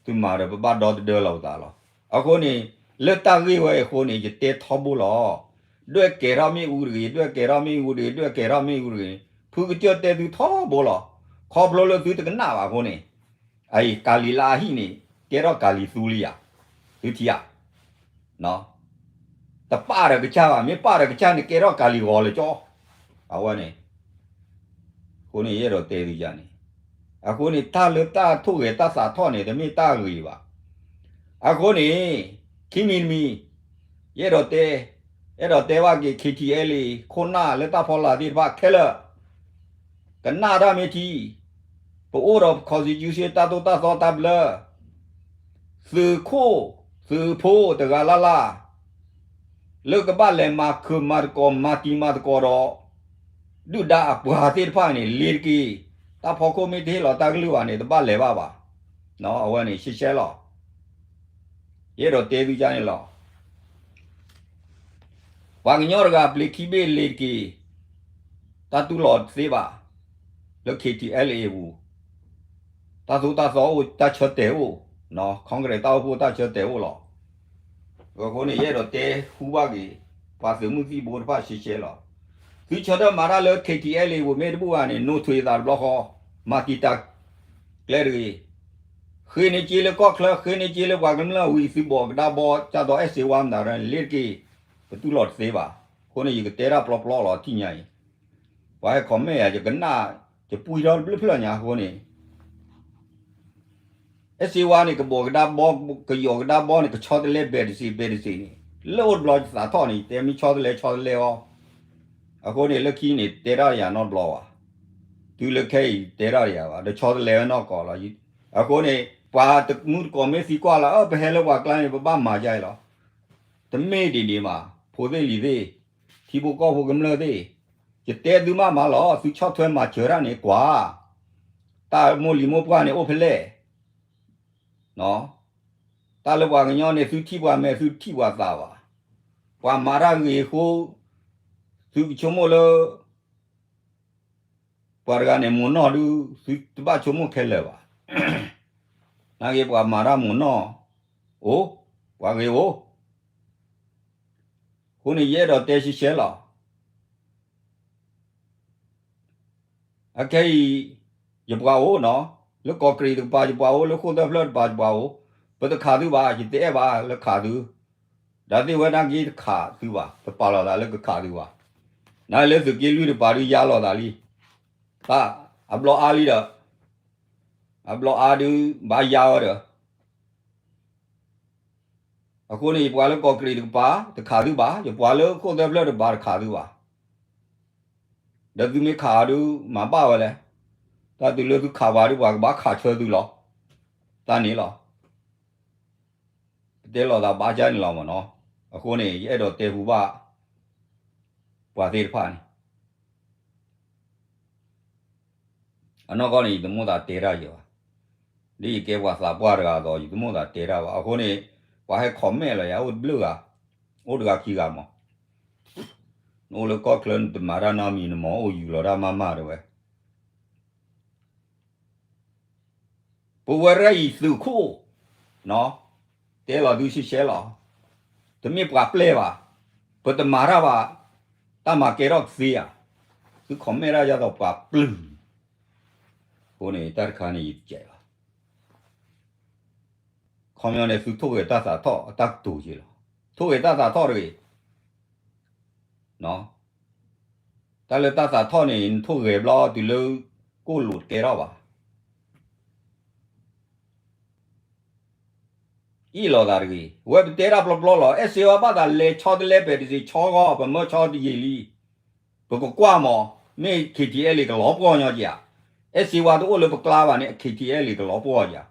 သုမၤဒီးပဘၣ်ဒီသဒၢလီၤပသးလီၤ. အဃိန့ၣ် လၢတၢ်ဂ့ၢ်ဝဲအံၤအဃိန့ၣ် ယတဲထီဘိလီၤ. ဒွဲၣ်ကဲထီၣ်မ့ၣ်အူတဂ့ၤ, ဒွဲၣ်ကဲထီၣ်မ့ၣ်အူတဂ့ၤ, ဒွဲၣ်ကဲထီၣ်မ့ၣ်အူတဂ့ၤန့ၣ် ဖုကစၢၢ်တဲသုထီဘိလီၤ. ခီဖျိလၢသုတကနၣ်ဘၣ်အဃိန့ၣ် အအံၤကၤလံၤလၢအဟံၣ်န့ၣ် ကဲထီၣ်ကၤလံၤသူလံဧါ, သုထံၣ်ဧါ. တပာ်ဒီးကစၢ်ဘၣ်, မ့ၢ်ပာ်ဒီးကစၢ်န့ၣ် ကဲထီၣ်ကၤလံၤဂီၤလၢကၠီ, အဝဲန့ၣ် အဃိန့ၣ် ယအဲၣ်ဒိးတဲသုယၤန့ၣ်, အဃိန့ၣ် တၢ်လၢတၢ်ထိၣ်ဂဲၤတၢ်သးထီၣ်န့ၣ် တမ့ၢ်တၢ်ဂ့ၤဘၣ်. အဃိန့ၣ် ခံမံၤတမံၤ ယအဲၣ်ဒိးတဲ, အဲၣ်ဒိးတဲဘၣ်က့ၤ K T L A ခိၣ်နၢ်လၢတၢ်ဖီလာ်သ့ၣ်တဖၣ်ခဲလၢာ် ကနၣ်တၢ်မ့ၢ်ထံ, ပအိၣ်ဒီး constitution တၢ်သိၣ်တၢ်သီတၢ်ဘျၢ, သုးခိၣ်သုးဖိတဂၤလၢ်လၢ် လၢကဘၣ်လဲၤမၤခၢၣ်မၤသကိး မၤတံၤမၤသကိးဒီး ဒုၣ်ဒါအပှၤသ့ၣ်တဖၣ်န့ၣ် လ့ၤတက့ၢ်. တၢ်ဖီခိၣ်မ့ၢ်တဟ့ၣ်လီၤတၢ်ကလုၢ်ဘၣ်န့ၣ် တဘၣ်လဲၤဘၣ်ဘၣ်. အဝဲန့ၣ် ရှဲရှဲလီၤ. ယအဲၣ်ဒိးတဲသုကါန့ၣ်လီၤ. ပှၤကညီတဂၤ ပျ့ၤခံဘ့ၣ်လ့ၤတက့ၢ်. တၢ်တူၢ်လိာ်တသ့ဘၣ်. လၢ K T L A အပူၤ တၢ်သိၣ်တၢ်သီအိၣ် တၢ်ဆၢတဲာ်အိၣ် Congress တၢ်အိၣ်ဖှိၣ်တၢ်ဆၢတဲာ်အိၣ်လီၤ. အဃိန့ၣ် ယအဲၣ်ဒိးတဲဟူဘၣ်က့ၤ ပှၤသုးမုၢ်သံၣ်ဘိတဖၣ်ရှဲရှဲလီၤ. သုဆၢထၢၣ်မၤတၢ်လၢ K T L A ပူၤမ့ၢ်တဘူၣ်ဘၣ်န့ၣ် နိးထွံသးတဘျီဃီ, မၤတံာ်တာ်ကျဲတဂ့ၤ. ဃ့န့ၢ်က့လၢကီၢ်ချၢ ဃ့န့ၢ်က့လၢပှၤကမျၢၢ်ဝံၤ သုဘိးကဒါဘီ ကၢ်သိးအဲၣ်စ့ဝါမတၤရၢန့ၣ် လ့တက့ၢ်, ပတူၢ်လိာ်တသ့ဘၣ်. အဃိန့ၣ် ယကတဲတၢ်ပျီပျီလီၤ ထံၣ်ညါအံၤ, ပှၤဟဲ comment ယၤ ယကနၣ် ယပှံထီၣ်တဘျုးဖျၢၣ်ညါအဃိန့ၣ် အဲၣ်စ့ဝါန့ၣ် ကဘိးကဒါဘီ ကယီၤကဒါဘီန့ၣ် ကဆီတလဲဘဲးတစ့ၣ်ဘဲးတစ့ၣ်န့ၣ် လၢအိၣ်တဘျီယသးထီၣ်န့ၣ် ယတဲမ့ၢ်ဆီတလဲဆီတလဲအီၤ, အဃိန့ၣ် လၢခံန့ၣ် တဲတၢ်ယၤနီတဘျီဘၣ်, တုၤလၢခဲအံၤတဲတၢ်ယၤဘၣ် ဒီးဆီတလဲဝဲနီၢ်ကီၢ်လီၤ. အဃိန့ၣ် ပှၤတမုၢ်တကိးမ့ၢ်သံကွၢ်လၢ အၢ ပဟဲလၢပှၤကျါန့ၣ် ပဘၣ်မၤဒ်အံၤလီၤ. တမ့ၢ်ဒ်န့ၣ်ဘၣ် ဖိသ့ၣ်လံၤသ့ၣ်, ထံဖိကီၢ်ဖိကမျၢၢ်သ့ၣ်, ယတဲသုမးမးလီၤ သုဆီၣ်ထွဲမၤစၢၤတၢ်န့ၣ်ကွၢ်, တၢ်မိၢ်လံၤမိၢ်ပှၢ်န့ၣ်အိၣ်ဖဲလဲၣ် တၢ်လၢပှၤကညီန့ၣ် သုထံၣ်ပှၤမဲာ် သုထံၣ်ပှၤသးဘၣ်. ပှၤမၤတၢ်ဂ့ၤအဃိ သုကဆိကမိၣ်လၢ ပှၤတဂၤန့ၣ် မိၢ်နီၢ်ဒုး သုတဘၣ်ဆိကမိၣ်ခဲလၢာ်ဘၣ်. နာ်က့ ပှၤမၤတၢ်မိၢ်နီၢ်အိၣ်, ပှၤဂ့ၤအိၣ်, အဃိန့ၣ် ယအဲၣ်ဒိးတဲရှဲရှဲလီၤ. အခဲအံၤ ယပှၤအိၣ်နီၤ, လၢကီၢ်ကရံးတကပၤယပှၤအိၣ်, လၢဃိၣ်သၢဖျၢၣ်တပၤယပှၤအိၣ်, ပတခးသုဘၣ်, ယတအဲၣ်ဘၣ်လၢခးသု, ဒီးသ့ၣ်ဝဲနာ်က့တခးသုဘၣ်, တပာ်လီၤသးလၢကခးသုဘၣ်. နာ်လၢသုးက့လွံၢ်တပၤဒုးယါလီၤသးလံ, တၢ်အဘျီအါလံဒီး, အဘျီအါဒုးဘၣ်ယါဝဲဒီး အဃိန့ၣ် ယပှၤလၢကီၢ်ကရံးတကပၤ တခးသုဘၣ်, ယပှၤလၢဃိၣ်သၢဖျၢၣ်တပၤတခးသုဘၣ်. ဒီးသုမ့ၢ်ခးအီၤဒုး မၤဘၣ်ဝဲလဲၣ်. တၢ်တုၤလၢသုခးပှၤဒုး ပှၤကဘၣ်ခးဆၢသုလီၤ. တၢ်န့ၣ်လီၤ. ပတဲလိာ်သးဘၣ်ကၢ်န့ၣ်လီၤမ့ၢ်နီၤ. အဃိန့ၣ် ယအဲၣ်ဒိးတဲဟူဘၣ် ပှၤသ့ၣ်တဖၣ်န့ၣ် အနီၢ်ကီၢ်န့ၣ် ယတမိၣ်သးတဲတၢ်ယဲဘၣ်. ဒ်ယကဲပှၤသးပှၢ်တဂၤအသိး ယတမိၣ်သးတဲတၢ်ဘၣ်. အဃိန့ၣ် ပှၤဟဲ comment လီၤယၤ အိၣ်တဘျုးဂၤ, အိၣ်တဂၤခံဂၤမး, နအိၣ်လၢကီၢ်ချၢနတမၤတၢ်နီတမံၤ နမၤအိၣ်ယူၤလီၤတၢ်မးမးတဲဝဲ ပဝဲဒၣ်အံၤသုးခိၣ်, တဲလီၤသုရှဲရှဲလီၤ. တမ့ၢ်ပှၤပျဲၢ်ဘၣ်, ပတမၤတၢ်ဘၣ်, တၢ်မၤကဲထီၣ်ကသ့ဧါ. သု comment တၢ်ယၤသိးပှၤပျုၢ်, အဃိန့ၣ် တၢ်တခါန့ၣ်ယတကဲးဘၣ်. ခီပညီန့ၣ် သုထိၣ်ဂဲၤတၢ်သးထီၣ်အတၢ်ကတိၤက့ၤလီၤ. ထိၣ်ဂဲၤတၢ်သးထီၣ်တဂ့ၤ တၢ်လၢတၢ်သးထီၣ်န့ၣ် နထိၣ်ဂဲၤဘျီတုၤလၢ ကိၣ်လိာ်တကဲထီၣ်ဘၣ်. အ့ၣ်လိာ်သးတဂ့ၤ. အဝဲပတဲတၢ်ပျီပျီလီၤ. အဲၣ်စ့ဝါဘၣ်သးလဲၤဆီတလဲပဲာ်တစ့ၢ် ဆီဂီၤ ပမၢဆီတယံာ်လံ. ပကကွၢ်မး, မ့ၢ် KTLA ကလီၤပှီၢ်ညီက့ၤဧါ. အဲၣ်စ့ဝါတအိၣ်လၢပကျါဘၣ်န့ၣ် KTLA ကလီၤပှီၢ်က့ၤဧါ.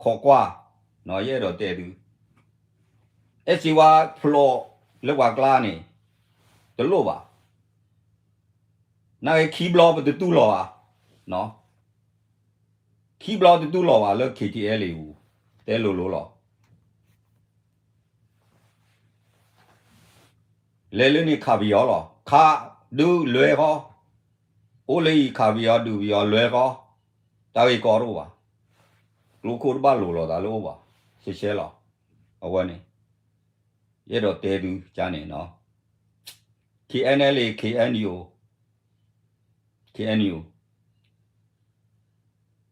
ခိးကွၢ်, ယအဲၣ်ဒိးတဲသု အဲၣ်စ့ဝါဖျိးလၢပှၤကျါန့ၣ် တလိၣ်ဘၣ်. နာ်က့ခံဘျီပတတူၢ်လိာ်ဘၣ်. ခံဘျီတတူၢ်လိာ်ဘၣ်လၢ KTLA ပူၤ, တဲလိၤလိၤလီၤ. လဲၤလၢန့ၣ်ခးပယီၤလီၤ. ခးဒုးလွဲၢ်ဃီ, အိၣ်လၢအံၤခးပယီၤဒုးပယီၤလွဲၢ်ဃီ, တၢ်ဂ့ၢ်ကီတအိၣ်ဘၣ်. ကျိခိၣ်တဘၣ်လိၤလိာ်သးလၢအိၣ်ဘၣ်, ရှဲရှဲလီၤ. အဝဲန့ၣ် ယအဲၣ်ဒိးတဲသုကန့ၣ်, KNLA KNU, KNU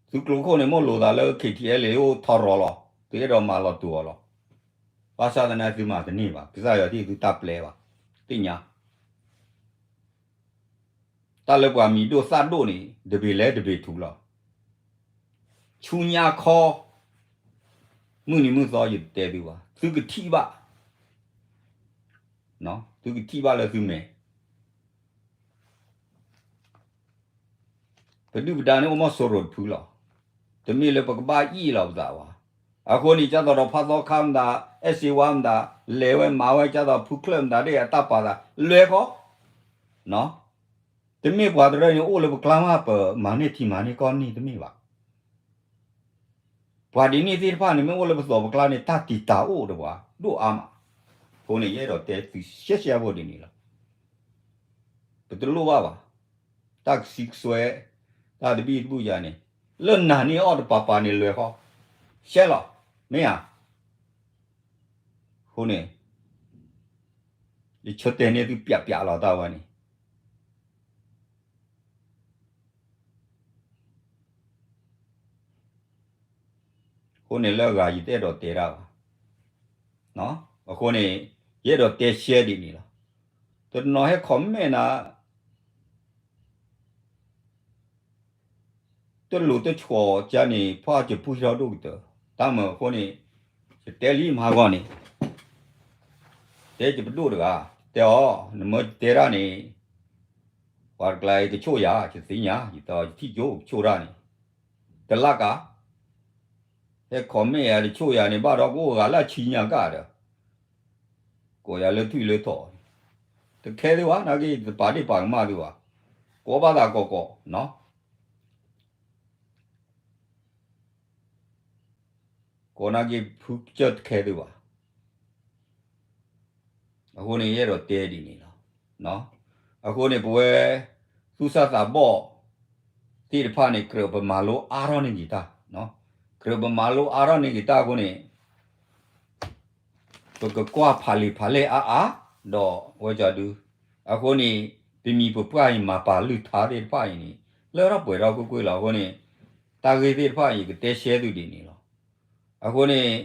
သုကျိခိၣ်န့ၣ် မိၣ်လိၤသးလၢ KTLA အိၣ်ထီရီၤလီၤ. သုအဲၣ်ဒိးမၤလီၤတူာ်အီၤလီၤ. ဘၣ်ဆၣ်သနာ်သုမၤတန့ၢ်ဘၣ်. ကစၢ်ယွၤတ့ၢ်သုတၢ်ပျဲဘၣ်. သ့ၣ်ညါ တၢ်လၢပှၤမံၤဒိၣ်သၣ်ဒိၣ်န့ၣ် တဘ့ၣ်လဲၤတဘ့ၣ်ထူလီၤ. ဆူညါခီ မုၢ်နံၤမုၢ်သီယတတဲသုဘၣ်. သုကထံၣ်ဘၣ်, သုကထံၣ်ဘၣ်လၢသုမဲာ် ပဒုၣ်ပဒါန့ၣ်အိၣ်မီၢ်စိရိၤတဖုလီၤ. တမ့ၢ်လၢပကဘၣ်အ့ၣ်လီၤပသးဘၣ်. အဃိန့ၣ် ကၢ်သိးဒီးဖးသီခါမတၤ, အဲၣ်စ့ဝါမတၤ, လဲၤဝဲမၤဝဲကၢ်သိးဖုချၢၣ်မတၤဒ်အတၢ်ပာ်သး လွဲၢ်ဃီ. တမ့ၢ်ပှၤတရၢၢ်န့ၣ်အိၣ်လၢပကျါမး ပမၤန့ၢ်ထံမၤန့ၢ်ကီၢ်န့ၢ်တမ့ၢ်ဘၣ်. ပှၤဒ်န့ၣ်သ့ၣ်တဖၣ်န့ၣ် မ့ၢ်အိၣ်လၢပသိးပကျါန့ၣ် တၢ်တံာ်တာ်အိၣ်ဒီးပှၤဒိၣ်အါမး. အဃိန့ၣ် ယအဲၣ်ဒိးတဲသုရှဲရှဲဖိဒ်န့ၣ်လီၤ. ပတလိၣ်ဘၣ်ဘၣ်. တၢ်ကဆံကစွဲ, တၢ်တဘံၣ်တဘုၣ်ယၤန့ၣ်, လၢနၤန့ၢ်အီၣ်တပၤပၤန့ၣ်လွဲၢ်ဃီ, ရှဲလီၤ. မ့ၢ်ဧါ. အဃိန့ၣ် ယဆၢတဲာ်န့ၢ်သုပျးပျးလီၤတၢ်ဝဲန့ၣ် အဃိန့ၣ်လၢအဂၤယတအဲၣ်ဒိးတဲတၢ်ဘၣ်. အဃိန့ၣ် ယအဲၣ်ဒိးတဲရှဲဒ်န့ၣ်လီၤ. တနီၤဟဲ comment နၤ တလိၤတဆှီကန့ၣ် ဖီၣ်စပူၤထီၣ်ဒိၣ်ကတၢၢ်, တၢ်မၤအဃိန့ၣ် ယတဲလံမဟါဂီၢ်န့ၣ် တဲယပဒိၣ်တဂၤ တဲအီၤ နမ့ၢ်တဲတၢ်န့ၣ် ပှၤတကျါအံၤကဆိၣ်ယၤ ယသ့ၣ်ညါ ယတထံၣ်ကၠိကဆိၣ်တၢ်န့ၣ် တလၢ်ကါ ဟဲ comment ယၤတဆိၣ်ယၤန့ၣ် ဘၣ်ဒီးကအိၣ်ဂၤလၢဆံညါကၣ်ဒီး ကိးယၤလၢထွံၣ်လၢထီၣ် တခဲသုဘၣ် နာ်က့ တပာ်ဒ့ၣ်ပာ်ကမၣ်သုဘၣ်, ကိးဘၣ်သးကီးကီးနီၤ ကိးနာ်က့ ဖုကစၢၢ်တခဲသုဘၣ်. အဃိန့ၣ် ယအဲၣ်ဒိးတဲဒ်န့ၣ်လီၤ. အဃိန့ၣ် ပဝဲ သူၣ်စၢ်သးဘီၣ် သ့ၣ်တဖၣ်န့ၣ် ကြၢးပမၤလိအါထီၣ်န့ၢ်က့ၤတၢ်, ကြၢးပမၤလိအါထီၣ်န့ၢ်က့ၤတၢ်အဃိန့ၣ် ပကကွၢ်ဖးလံာ်ဖးလဲၢ်အါအါ ဒီးဝဲကီဒု အဃိန့ၣ် ပမံၤပပှၢ်အံၤ မၤပာ်လုၢ်ထါသ့ၣ်တဖၣ်အံၤန့ၣ် လၢထီၣ်ပှဲၤထီၣ်ကွ့ၢ်ကွ့ၢ်လီၤ. အဃိန့ၣ် တၢ်ဂ့ၢ်သ့ၣ်တဖၣ်အံၤ ယကတဲရှဲသုဒ်န့ၣ်လီၤ. အဃိန့ၣ်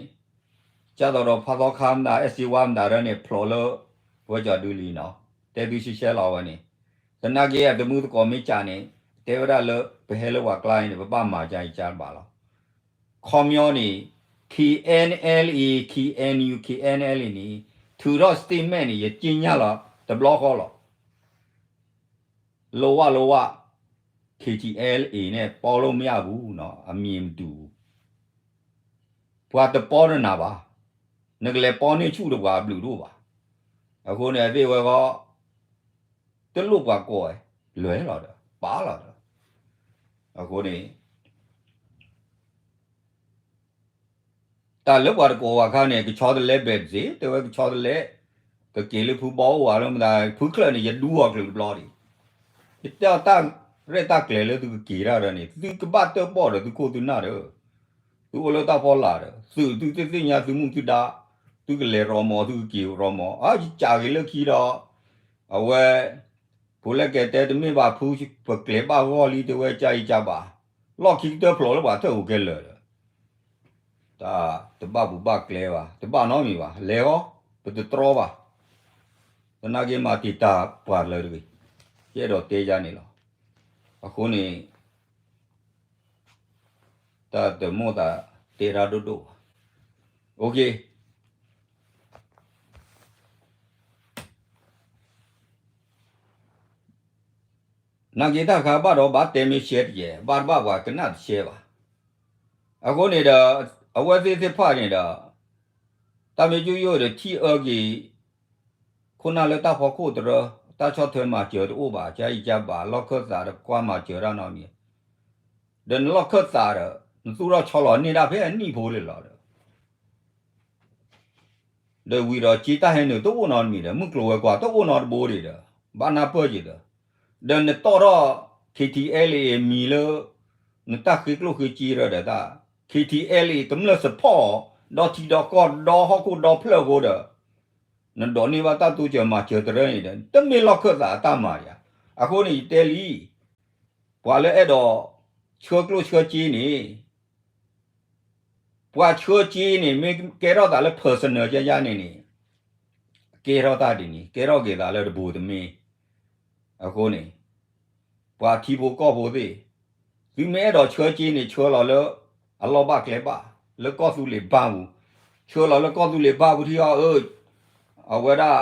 ကၢ်သိးဒီးဖးသီခါမတၤ အဲၣ်စ့ဝါမတၤဒၣ်န့ၣ် ဖျိးလၢ ဝဲကီဒုလံနီၤ, တဲသုရှဲရှဲလီၤဝဲန့ၣ်, သနာ်က့အတမုၢ်သကိးမ့ၢ်ကးန့ၣ် တဲဝဲဒၣ်လၢ ပဟဲလၢပှၤကျါအံၤန့ၣ် ပဘၣ်မၤကါအံၤကါတဘၣ်လီၤ. ခီပညီန့ၣ် K N L A, K N U, K N L A န့ၣ် ထုးထီၣ် statement န့ၣ် ယက့ညါလီၤ တဘျီဃီလီၤ. လဝလဝ K T L A န့ၣ် ပေါလို့မရဘူးနော်, အမည်မတူဘူး. ပှၤတပေါတနၤဘၣ်. နကလဲၤပေါန့ၢ်ဆူၣ်ဒီးပှၤအဘျုးတအိၣ်ဘၣ်. အဃိန့ၣ် အသ့ၣ်ဝဲဃီ တလိၣ်ပှၤကိးဝဲ, လွဲၢ်လီၤဒီး ပာ်လီၤဒီး. အဃိန့ၣ် တၢ်လၢပှၤတကိးဝဲအခါန့ၣ် ကဆီတလဲဘဲးတစ့ၢ်, တဲဝဲကဆီတလဲ, ကက့ၤလၢဖုဘီအိၣ်ဝဲလၢမတၤ, ဖုချၢၣ်န့ၣ် ယဒူအီၤချုးတဘျီဒံး. ယတဲအီၤတၢ်ရဲၣ်တၢ်ကျဲၤလၢသုကက့ၤတၢ်ဒီးန့ၣ် သုကဘၣ်တၢၣ်ပီၣ်ဒီးသုခိၣ်သုနၢ်ဒီး, သုအိၣ်လၢတၢ်ဖီလာ်ဒီး သုသုသ့ၣ်ညါသုမုၢ်သုဒါ, သုကလဲၤရီမီၤ သုကက့ၤရီမီၤ, အယကးက့ၤလၢခံဒီး အဝဲ ဖိလဲၣ်ကဲတဲတမ့ၢ်ဘၣ်ဖု, ပကျဲၤဘၣ်ဂီၢ်လံ တဲဝဲကါအံၤကါဘၣ်, လီၢ်ခံကတၢၢ်ဖျိးလၢပှၤထၢၣ်ဟူးကဲလၢာ်ဒီး တၢ်တဘၣ်ပူၤဘၣ်ကျဲဘၣ်, တဘၣ်နီတမံၤဘၣ်, လဲၤဃီ, ပတတြီဘၣ်. သနာ်က့မၤတံာ်တာ်ပှၤလၢတဂ့ၤ, ယအဲၣ်ဒိးတဲယၤန့ၣ်လီၤ. အဃိန့ၣ် တၢ်တမိၣ်သးတဲတၢ်ဒိၣ်ဒိၣ်ဘၣ်. နာ်က့တၢ်ခါဘၣ်ဒီး ဘၣ်တဲမ့ၢ်ရှဲတယဲၢ်, ဘၣ်တဘၣ်ပှၤကနၣ်တရှဲဘၣ်. အဃိန့ၣ်ဒီး အဝဲသ့ၣ်သ့ၣ်တဖၣ်န့ၣ်ဒီး တၢ်မ့ၢ်ယိၣ်ယိၣ်ဒီးထံၣ်အၢက့ၤ ခိၣ်နၢ်လၢတၢ်ဖီခိၣ်တရၢ, တၢ်ဆီၣ်ထွဲမၤစၢၤတအိၣ်ဘၣ်, ကါအံၤကါဘၣ်, လီၢ်ခၢၣ်သးဒီးကွၢ်မၤစၢၤတၢ်နီတမံၤ, ဒီးနလီၢ်ခၢၣ်သးဒီး နသူၣ်ထီၣ်ဆီလီၤန့ၢ်ဒၣ်ဖဲအနံၣ်ဖိလံလီၤဒီး ဒီးဝံၤဒီးက့တၢ်ဟဲနုာ်တအိၣ်နီတမံၤဒီး မုၢ်ကျိၤဝဲၤကွာ်တအိၣ်နီတဘိဒံးဒီး ဘၣ်နၢ်ပၢၢ်က့ၤဒီး, ဒီးနတီၣ်ထီၣ် K T L A မံၤလၢ နတၢ်ဃ့ကျိၣ်ဃ့စ့ဒီးတၢ် K T L A ကမျၢၢ် support ဒီထံဒီကီၢ်ဒီဟီၣ်ခိၣ်ဒီဖျၢၣ်အဃိဒီး နဒိးန့ၢ်ဘၣ်တၢ်တိစၢၤမၤစၢၤတရၢန့ၣ်ဒီး တမ့ၢ်လီၢ်ခၢၣ်သးအတၢ်မၤယၤ. အဃိန့ၣ် ယတဲလံ ပှၤလၢအဲၣ်ဒိးဆှၢကျိၣ်ဆှၢစ့န့ၣ် ပှၤဆှၢစ့န့ၣ် မ့ၢ်ကဲထီၣ်သးလၢ personal ယါယါန့ၣ်န့ၣ် ကဲထီၣ်တၢ်ဒ်န့ၣ် ကဲထီၣ်က့ၤသးလၢတဘိတမ့ၢ်. အဃိန့ၣ် ပှၤထံဖိကီၢ်ဖိသ့ၣ် သုမ့ၢ်အဲၣ်ဒိးဆှၢစ့န့ၣ် ဆှၢလီၤလၢအလီၢ်ဘၣ်ကျဲဘၣ် လၢကီၢ်သူလ့ၤဘၣ်ပူၤ, ဆှၢလီၤလၢကီၢ်သူလ့ၤဘၣ်ပူၤထံအီၤ အဝဲဒၣ်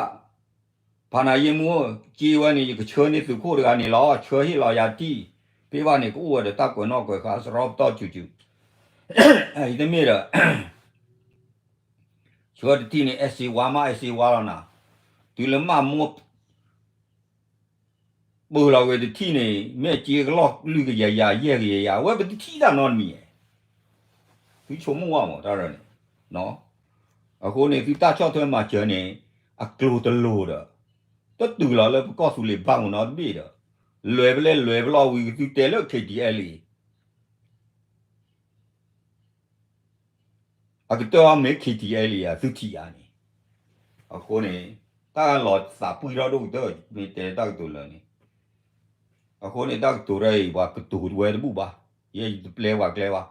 ဖါနၤယ့ၢ်မူ စ့ဝဲန့ၣ် ယကဆှၢန့ၢ်သုးခိၣ်တဂၤန့ၣ်လီၤ. ဆှၢဟ့ၣ်လီၤယၤတထံၣ်, ဖဲဘၣ်န့ၣ် ကအိၣ်ဝဲဒီးတၢ်ကွဲးနီၣ်ကွဲးဃါစရီပတီၢ်စုာ်စုာ်, အံၤတမ့ၢ်ဒီး ဆှၢတထံၣ်န့ၣ် အဲၣ်စ့ဝါမး အဲၣ်စ့ဝါလီၤနၤ, တုၤလၢမးမိၢ် ပၢလီၤဝဲတထံၣ်န့ၣ် မ့ၢ်စ့ကလီၢ်လွံၢ်ကယၤယၤ ယဲၢ်ကယၤယၤ အဝဲပတထံၣ်တၢ်နီတမံၤ, သုဆိကမိၣ်ဝဲမးတၢ်န့ၣ်, အဃိန့ၣ် သုတၢ်ဆီၣ်ထွဲမၤစၢၤန့ၣ် အကျိၤတလိၤဒီး တတုၤလီၤလၢပကီၢ်သူလ့ၤဘၣ်ပူၤနီတဘ့ၣ်ဒီး လဲၤပလဲလဲၤပလီၢ်ဝံၤ ကသုတဲလၢ K T L A အကတၢၢ်အီၤမ့ၢ် K T L A အသုထံၣ်ဧါန့ၣ်, အဃိန့ၣ် တၢ်လီၤသးပှံၢ်ထီၣ်ဒိၣ်ကတၢၢ် မ့ၢ်တဲတၢ်ကတိၤလၢာ်န့ၣ်, အဃိန့ၣ် တၢ်ကတိၤတၢ်အံၤ ပှၤကတိၤဝဲတဘူၣ်ဘၣ်, ယဲယတပျဲပှၤကျဲဘၣ်.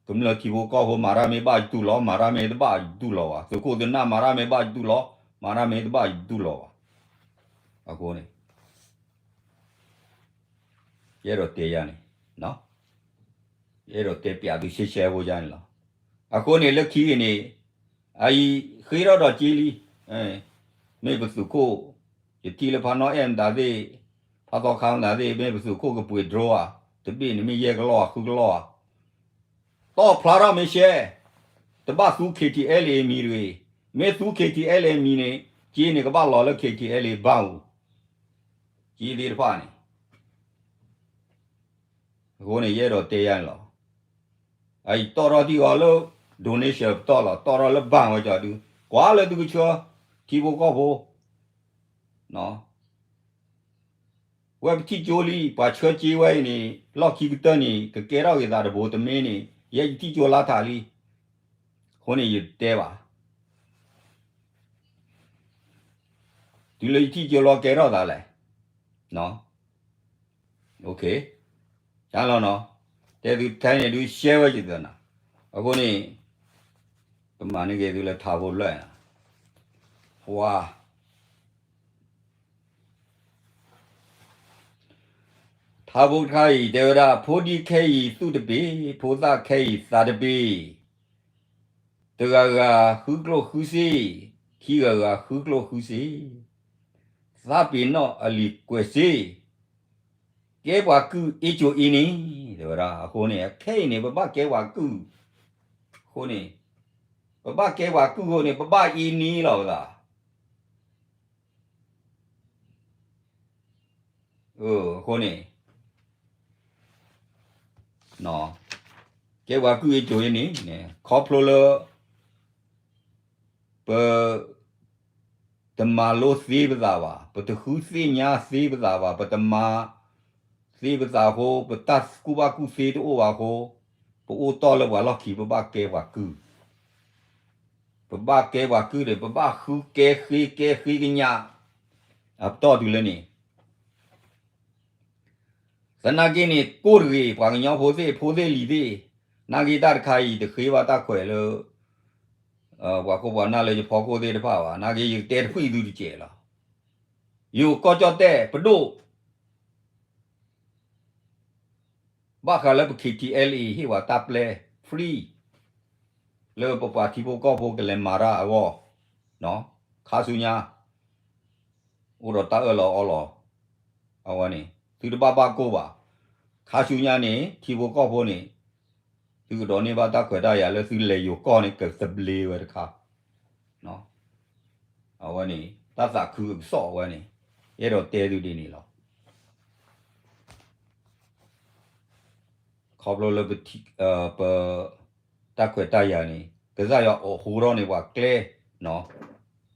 ကမျၢၢ်ထံဖိကီၢ်ဖိ မၤတၢ်မ့ၢ်ဘၣ်ယတူၢ်လီၤ, မၤတၢ်မ့ၢ်တဘၣ်ယတူၢ်လီၤဘၣ်, သုးခိၣ်သုးနၢ် မၤတၢ်မ့ၢ်ဘၣ်ယတူၢ်လီၤ, မၤတၢ်မ့ၢ်တဘၣ်ယတူၢ်လီၤဘၣ်. အဃိန့ၣ် ယအဲၣ်ဒိးတဲယၤန့ၣ်, ယအဲၣ်ဒိးတဲပျးသုရှဲရှဲဖိယၤန့ၣ်လီၤ. အဃိန့ၣ်လၢခံအံၤန့ၣ် အအံၤဃ့ထီၣ်ဒီးက့လံ, မ့ၢ်ပသုးခိၣ်, ယထံၣ်လၢဖါနီၣ်အဲၣ်မတၤသ့ၣ်, ဖါသီခါမတၤသ့ၣ်, မ့ၢ်ပသုးခိၣ်ကပှ့ၤ drone ဧါ, တဘ့ၣ်န့ၣ်မ့ၢ်ယဲၢ်ကလီၢ်ဧါ ဃုကလီၢ်ဧါ, တီၣ်ဖျါထီၣ်မ့ၢ်ရှဲ, တဘၣ်သူ K T L A မံၤတဂ့ၤ, မ့ၢ်သူ K T L A မံၤန့ၣ် က့န့ၣ်ကဘၣ်လီၤလၢ K T L A ဘၣ်ဧိၤ, က့သ့ၣ်တဖၣ်န့ၣ် အဃိန့ၣ် ယအဲၣ်ဒိးတဲယၤန့ၣ်လီၤ. အအံၤတီၣ်ထီၣ်ထံၣ်အီၤလၢ donation ပတီၢ်လီၤ, တီၣ်ထီၣ်လၢ bank ဝဲကီဒု, ကွၢ်လၢသုကဆှၢ ထံဖိကီၢ်ဖိ, ဝဲပထံၣ်ကၠိလံ, ပှၤဆှၢက့ဝဲအံၤန့ၣ် လီၢ်ခံကတၢၢ်န့ၣ် ကကဲထီၣ်က့ၤသးတဘိတမ့ၢ်န့ၣ် ယဲယထံၣ်ကၠိလါထးလံ, အဃိန့ၣ်ယတဲဘၣ် တုၤလၢယထံၣ်ကၠိလီၤကဲထီၣ်သးလဲၣ်, တၢ်လီၤနီၤ, တဲသုထဲန့ၣ်ဒုးရှဲဝဲယသနၤ, အဃိန့ၣ် ကမၤန့ၢ်က့ၤသုလၢထါဖိလၢာ်, ပှၤ ထါဖိတခါအံၤ တဲဝဲဒၣ် ဖိဒံခဲအံၤသူၣ်တပ့ၤ, ဖိသၣ်ခဲအံၤသးတပ့ၤ, တဂၤဂၤဃုကျိၣ်ဃုစ့, ခံဂၤဂၤဃုကျိၣ်ဃုစ့, သးပ့ၤနီၣ်အလံၤကွဲးစ့, ကဲပှၤကုၢ်အ့ၣ်ကၠိအ့န့ၣ်, တဲဝဲဒၣ် အဃိန့ၣ် ခဲအံၤန့ၣ် ပဘၣ်ကဲပှၤကုၢ်, အဃိန့ၣ် ပဘၣ်ကဲပှၤကုၢ်အဃိန့ၣ် ပဘၣ်အ့န့ၣ်လီၤပသး အဃိန့ၣ် ကဲပှၤကုၢ်အ့ၣ်ကၠိအ့န့ၣ် ခီဖျိလၢ ပ တမၤလိသ့ပသးဘၣ်, ပတဃုသ့ၣ်ညါသ့ပသးဘၣ်, ပတမၤသ့ပသးအဃိ, ပတၢ်ကူၣ်ဘၣ်ကူၣ်သ့တအိၣ်ဘၣ်အဃိ, ပအိၣ်တီၢ်လၢပှၤလီၢ်ခံ ပဘၣ်ကဲပှၤကုၢ်, ပဘၣ်ကဲပှၤကုၢ်ဒီး ပဘၣ်ဃုကဲဃ့ကဲဃ့ကညး, အပတီၢ်တုၤလၢန့ၣ် သနာ်က့န့ၣ် ကိၢ်တဂ့ၤ ပှၤကညီဖိသ့ၣ် ဖိသ့ၣ်လံၤသ့ၣ်, နာ်က့တၢ်တခါအံၤ တဃ့ဘၣ်တၢ်ခွဲးလၢ ပှၤခိၣ်ပှၤနၢ်လၢယဖီခိၣ်သ့ၣ်တဖၣ်ဘၣ်, နာ်က့ယကတဲတဖှံသုတစဲးလီၤ. ယိၤကီၢ်ကၠီၣ်တဲၣ်ပဒိၣ် ဘၣ်ဃးလၢပ K T L A ဟ့ၣ်ဝဲတၢ်ပျဲ free လၢပပှၤထံဖိကီၢ်ဖိကလဲၤမၤတၢ်အဂီၢ်, ခါဆူညါ အိၣ်ဒီးတၢ်အၢၣ်လီၤအီလီၤ, အဝဲန့ၣ် သုတဘၣ်ဘၣ်ကိၢ်ဘၣ်, ခါဆူညါန့ၣ် ထံဖိကီၢ်ဖိန့ၣ် သုကဒိးန့ၢ်ဘၣ်တၢ်ခွဲးတၢ်ယာ်လၢသုလဲၤယိၤကီၢ်န့ၣ် ကသဘျ့ဝဲတခါ အဝဲန့ၣ် တၢ်သးခုအကစီၣ်အဝဲန့ၣ် အဲၣ်ဒိးတဲသုဒ်န့ၣ်လီၤ. ခီဖျိလၢပ ပ တၢ်ခွဲးတၢ်ယာ်န့ၣ် ကစၢ်ယွၤအိးထီၣ်န့ၢ်ပှၤကျဲနီၤ,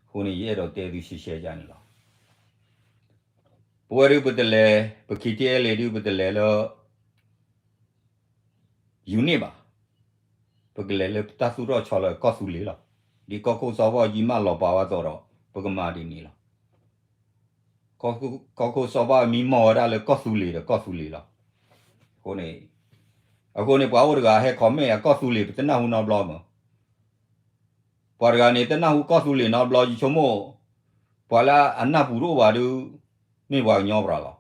အဃိန့ၣ် ယအဲၣ်ဒိးတဲသုရှဲရှဲယါန့ၣ်လီၤ. ပဝဲဒုးပတလဲၤ ပ K T L A ဒုးပတလဲၤလၢ ယူၤန့ၣ်ဘၣ်, ပကလဲၤလၢတၢ်သူၣ်ထီၣ်ဆီလီၤကီၢ်သူလ့ၤလီၤ. ဒ်ကီၢ်ခိၣ်စီၤဘၣ်အူကၠံမၢလီၤပာ်ဝဲအသိးဒီး ပကမၤဒ်န့ၣ်လီၤ. ကီၢ်ခိၣ်စီၤဘၣ်မံမီၢ်ဝဲဒၣ်လၢကီၢ်သူလ့ၤဒီးကီၢ်သူလ့ၤလီၤ. အဃိန့ၣ် အဃိန့ၣ် ပှၤအိၣ်တဂၤဟဲ comment အကီၢ်သူလ့ၤ ပတနၢ်ဟူနီတဘျီမး ပှၤတဂၤန့ၣ် တနၢ်ဟူကီၢ်သူလ့ၤနီတဘျီ ယဆိကမိၣ် ပှၤလၢအနၢ်ပူၤတအိၣ်ဘၣ်ဒုး မ့ၢ်ပှၤကညီပှၤလီၤ.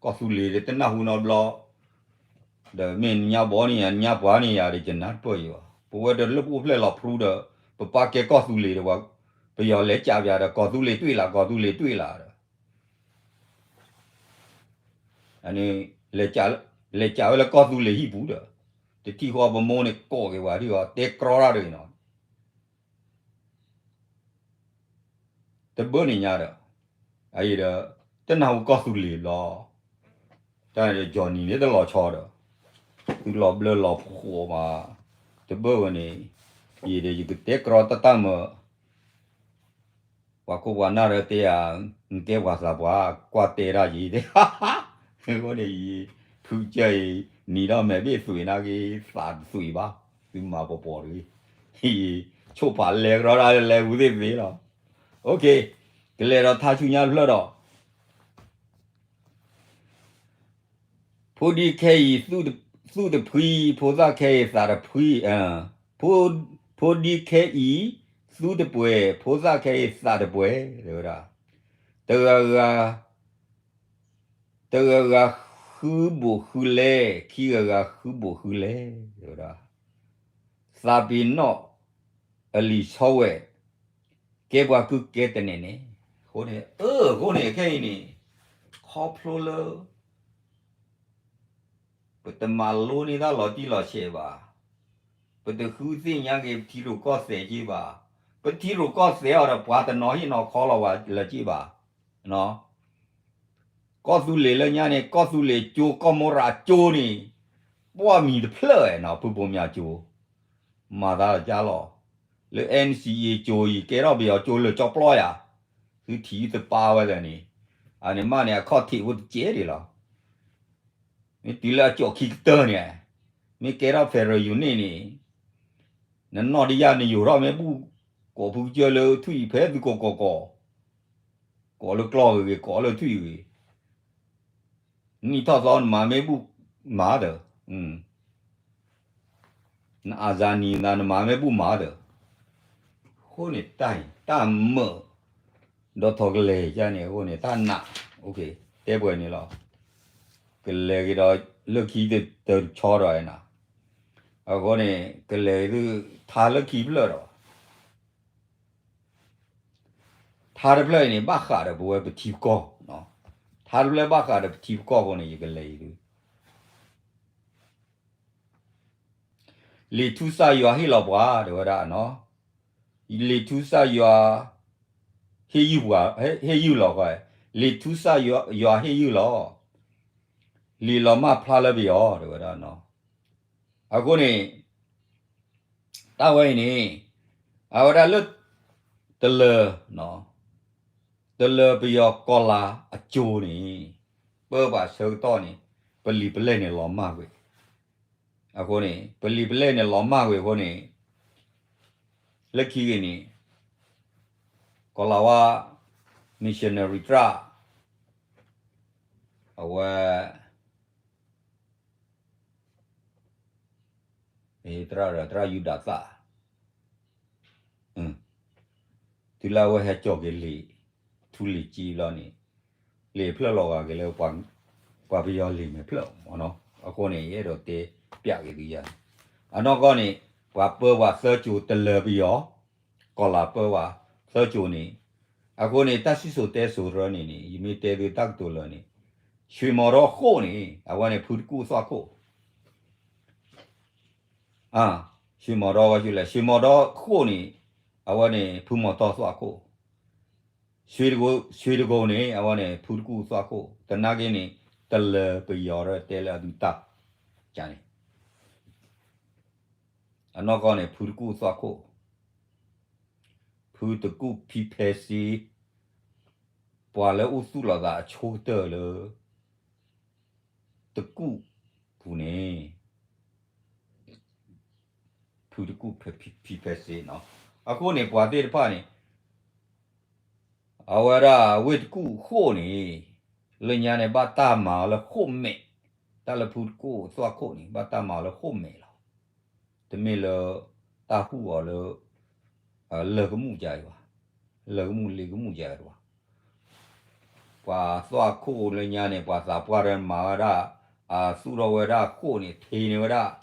ကီၢ်သူလ့ၤဒီးတနၢ်ဟူနီတဘျီ, ဒီးမ့ၢ်နညါဘီန့ၣ်ယၤ နညါပှၤန့ၣ်ယၤဒီး ယနၢ်တပၢၢ်ယံၤဘၣ်. ပဝဲဒီးလၢပအိၣ်ဖျဲၣ်လီၤဖရူဒီး ပပာ်ကဲကီၢ်သူလ့ၤဒီး ပယီၤလဲၤကးပၠးဒီး ကီၢ်သူလ့ၤတွ့ၣ်လၢ် ကီၢ်သူလ့ၤတွ့ၣ်လၢ်ဒီး အန့ၣ် လဲၤကးဝဲလၢကီၢ်သူလ့ၤဟံၣ်ပူၤဒီး တထံၣ်ဃီပမိၢ်န့ၣ်ကိးက့ၤဝဲဒ်အီၤ တဲကြီတၢ်တဂ့ၤနီၤ တဘၢၣ်န့ၣ်ညါဒီး အအံၤဒီး တနၢ်ဟူကီၢ်သူလ့ၤဘျီ တၢ်န့ၣ်ဒီး Johnny န့ၣ်တလီၤဆီဒီး သုလီၤဘျၢလီၤဖှိၣ်မး တဘၢၣ်ဝဲန့ၣ် ယံၤဒီးယကတဲကြီတၢ်တၢ်မၢ ပှၤခိၣ်ပှၤနၢ်ဒီးတဲယၤ နကဲပှၤသးပှၢ် ကွၢ်တဲဒၣ်ယံၤ အဃိန့ၣ်ယံၤ ဖုကစၢၢ်အံၤ နံၤဒီးမဲာ်ဘ့ၣ်သွံးနာ်က့ သးတသွံးဘၣ်, သုမၤပှီၤပှီၤတဂ့ၤ, ဆိၣ်ဖးလဲကရီဒၣ်လဲၤဝံၤသ့ၣ်သ့လီၤ. ကလဲၤဒီးထါဆူညါတဖျၢၣ်ဒီး ဖိဒံခဲအံၤ သူၣ်တဖှံ, ဖိသၣ်ခဲအံၤ သးတဖှံ, ဖိဒံခဲအံၤ သူတပှဲၤ, ဖိသၣ်ခဲအံၤ သးတပှဲၤ, တဲဝဲဒၣ်, တဂၤဂၤ တဂၤဂၤဃုဘိးဃုလဲ, ခံဂၤဂၤဃုဘိးဃုလဲ, တဲဝဲဒၣ်, သးပ့ၤနီၣ်အလံၤဆီဝဲ, ကဲပှၤကုၢ်ကဲတနဲၣ်န့ၣ်, အဃိန့ၣ် အၢ အဃိန့ၣ် ခဲအံၤန့ၣ် ခီဖျိလၢ ပတမၤလိန့ၢ်တၢ်လီၤတံၢ်လီၤဆဲးဘၣ်, ပတဃုသ့ၣ်ညါက့ၤပထံရူၢ်ကီၢ်သဲးက့ၤဘၣ်, ပထံရူၢ်ကီၢ်သဲးအီၤဒီးပှၤတနီၤဟ့ၣ်နီၤခီလီၤဝဲလၢက့ၤဘၣ်, ကီၢ်သူလ့ၤလၢညါန့ၣ် ကီၢ်သူလ့ၤကၠိ ကီၢ်မိရးကၠိန့ၣ် ပှၢ်မံၤတဖျၢၣ်နီၤ ဖုဘိးမၠးကၠိ မၤသးဒ်လီၤ, လၢ NCA ကၠိအံၤ ကဲထီၣ်ပယီၤကၠိလၢာ်ကၠီပျီယၤ, သုထံၣ်သပၢ်ဝဲလၢာ်န့ၣ်, အန့ၣ်မးန့ၣ် အခီၣ်ထံးဖိတကဲဒ်လီၤ, မ့ၢ်တုၤလၢအကၠိခံကတၢၢ်န့ၣ်, မ့ၢ်ကဲထီၣ် federal unit န့ၣ်, နနီၢ်တယၢ်နယိၤထီၣ်မ့ၢ်ဘူၣ်, ကိးဖုကစၢၢ်လၢထွံၣ်ဖဲသုကိးကိးကိး, ကိးလၢကျီၢ်ဂ့ၤဂ့ၤ ကိးလၢထွံၣ်ဂ့ၤ နံၣ်ထီၣ်သီနမၤမ့ၢ်ဘူၣ်မၤဒီး, နအၤစၤနံၤနမၤမ့ၢ်ဘူၣ်မၤဒီး, အဃိန့ၣ်တၢ်အံၤ တၢ်မၢၢ်, ဒီးထီၣ်ကလဲၤယါန့ၣ် အဃိန့ၣ် တၢ်နး, တဲပှဲၤန့ၣ်လီၤ, ကလဲၤက့ၤဒီးလၢခံတဆီဒီးနၤ, အဃိန့ၣ် ကလဲၤသု ထါလၢခံဖျၢၣ်ဒီး ထါတဖျၢၣ်အံၤန့ၣ် ဘၣ်ဃးဒီးပဝဲပထံပကီၢ်, ထါတဖျၢၣ်ဘၣ်ဃးဒီးပထံပကီၢ်အဃိန့ၣ် ယကလဲၤအံၤဒု လံာ်ထူစၢ်ယွၤဟ့ၣ်လီၤပှၤ တဲဝဲဒၣ်နီၤ, လံာ်ထူစၢ်ယွၤ ဟ့ၣ်ယုၢ်ပှၤ, ဟ့ၣ်ယုၢ်လီၤ, လံာ်ထူစၢ်ယွၤဟ့ၣ်ယုၢ်လီၤ, လံာ်လီၤမၢ်ဖျါလၢပယီၤ တဲဝဲဒၣ်နီၤ, အဃိန့ၣ် တၢ်ဝဲအံၤန့ၣ် အဝဲဒၣ်လၢ တလၢၤ, တလၢၤပယီၤကီၤလၤအကၠိန့ၣ် ပၢပှၤဆၢကတီၢ်န့ၣ် ပလံာ်ပလဲၢ်န့ၣ်လီၤမၢ်ကွံာ်, အဃိန့ၣ် ပလံာ်ပလဲၢ်န့ၣ်လီၤမၢ်ကွံာ်အဃိန့ၣ် လၢခံဂ့ၤန့ၣ် ကီၤလၤဝါ missionary တြၣ် အဝဲ သရၣ် သရၣ်ယူဒၤသၣ် တုၤလၢအဝဲဟဲကၠီၤက့ၤလံာ်ထူလံာ်ကၠံဘျီန့ၣ် လံာ်ဖျၢၣ်လီၤဂာ်က့ၤလၢ ပှၤပယီၤလံာ်မဲာ်ဖျၢၣ်မ့ၢ်နီၤ, အဃိန့ၣ် ယအဲၣ်ဒိးတဲပျးက့ၤသုယၤန့ၣ်, အနီၢ်ကီၢ်န့ၣ် ပှၤပၢပှၤသၢကၠိတလၢၤပယီၤ, ကီၤလၤပၢပှၤသၢကၠိန့ၣ်, အဃိန့ၣ် တၢ်စံၣ်စိၤတဲစိၤတရၢန့ၣ်န့ၣ် ယမ့ၢ်တဲသုတၢ်ကတိၤလၢာ်န့ၣ်, ရွှေမော်တော်ဃိၣ်န့ၣ် အဝဲန့ၣ်ဖုတကူၣ်သွၣ်ခိၣ် ရွှေမော်တော် ရွှေမော်တော်ဃိၣ်န့ၣ် အဝဲန့ၣ်ဖုမီၤတီသွၣ်ခိၣ်, ရွှေတိဂုံန့ၣ် အဝဲန့ၣ်ဖုတကူၣ်သွၣ်ခိၣ်, သနာ်က့န့ၣ် တလၢၤပယီၤဒီးတဲလၢအဒုးတၢ်န့ၣ်, အနီၢ်ကီၢ်န့ၣ် ဖုတကူၣ်သွၣ်ခိၣ်, ဖုတကူၣ်ဖံဖဲစ့, ပှၤလၢအိၣ်သူၣ်လီၤသးအဆိကတၢၢ်လၢ တကူၣ်ပူၤန့ၣ် ဖုတကူၣ်ဖံဖဲစ့နီၤ, အဃိန့ၣ် ပှၤသ့ၣ်တဖၣ်န့ၣ် အဝဲဒၣ်ဝ့ၢ်တကူၣ်ဃိၣ်န့ၣ် လၢညါန့ၣ် ဘၣ်တၢ်မၤအီၤလၢဃိၣ်မဲာ်, တၢ်လၢဖုတကူၣ်သွၣ်ခိၣ်န့ၣ် ဘၣ်တၢ်မၤအီၤလၢဃိၣ်မဲာ်လီၤ. တမ့ၢ်လၢ တၢ်ဟူးအီၤလၢ လၢၢ်ကမူၣ်ကါအံၤဘၣ်, လၢၢ်ကမူၣ်လ့ကမူၣ်ကါအံၤတဘၣ်, ပှၤသွၣ်ခိၣ်လၢညါန့ၣ် ပှၤသးပှၢ်တမၤဝဲဒၣ်, အသူၣ်ထီၣ်ဝဲဒၣ်ဃိၣ်န့ၣ် ထ့န့ၢ်ဝဲဒၣ်,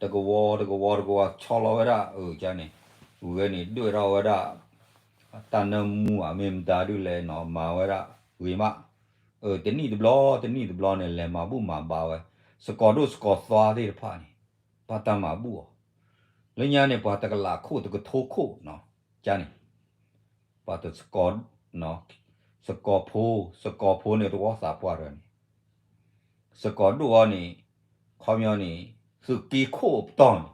တကဝီၤတကဝီၤတကဝီၤ ဆီလီၤဝဲဒၣ်, အန့ၣ် ဝဲန့ၣ်ဒွဲၣ်ထီၣ်ဝဲဒၣ် တၢ်နၢမူအမ့ၢ်မတၤဒုးလဲၣ်နီၤ မၤဝဲဒၣ်ဂ့ၤမး, တနံၣ်တဘျီ တနံၣ်တဘျီန့ၣ် လဲၤမၤဘူၣ်မၤဘါဝဲ, စကီၤဒိၣ်စကီၤသွါသ့ၣ်တဖၣ်န့ၣ် ဘၣ်တၢ်မၤဘူၣ်အီၤ, လၢညါန့ၣ် ပှၤတကလးခိၣ်တကထိခိၣ်နီၤ, ကန့ၣ် ပှၤတစကီၤ, စကီၤဖိ, စကီၤဖိန့ၣ် တဝီသးပှၢ်တဂၤန့ၣ် စကီၤဒိၣ်အီၤန့ၣ်, ခီပညီန့ၣ် သုးက့ခိၣ်အပတီၢ်န့ၣ်,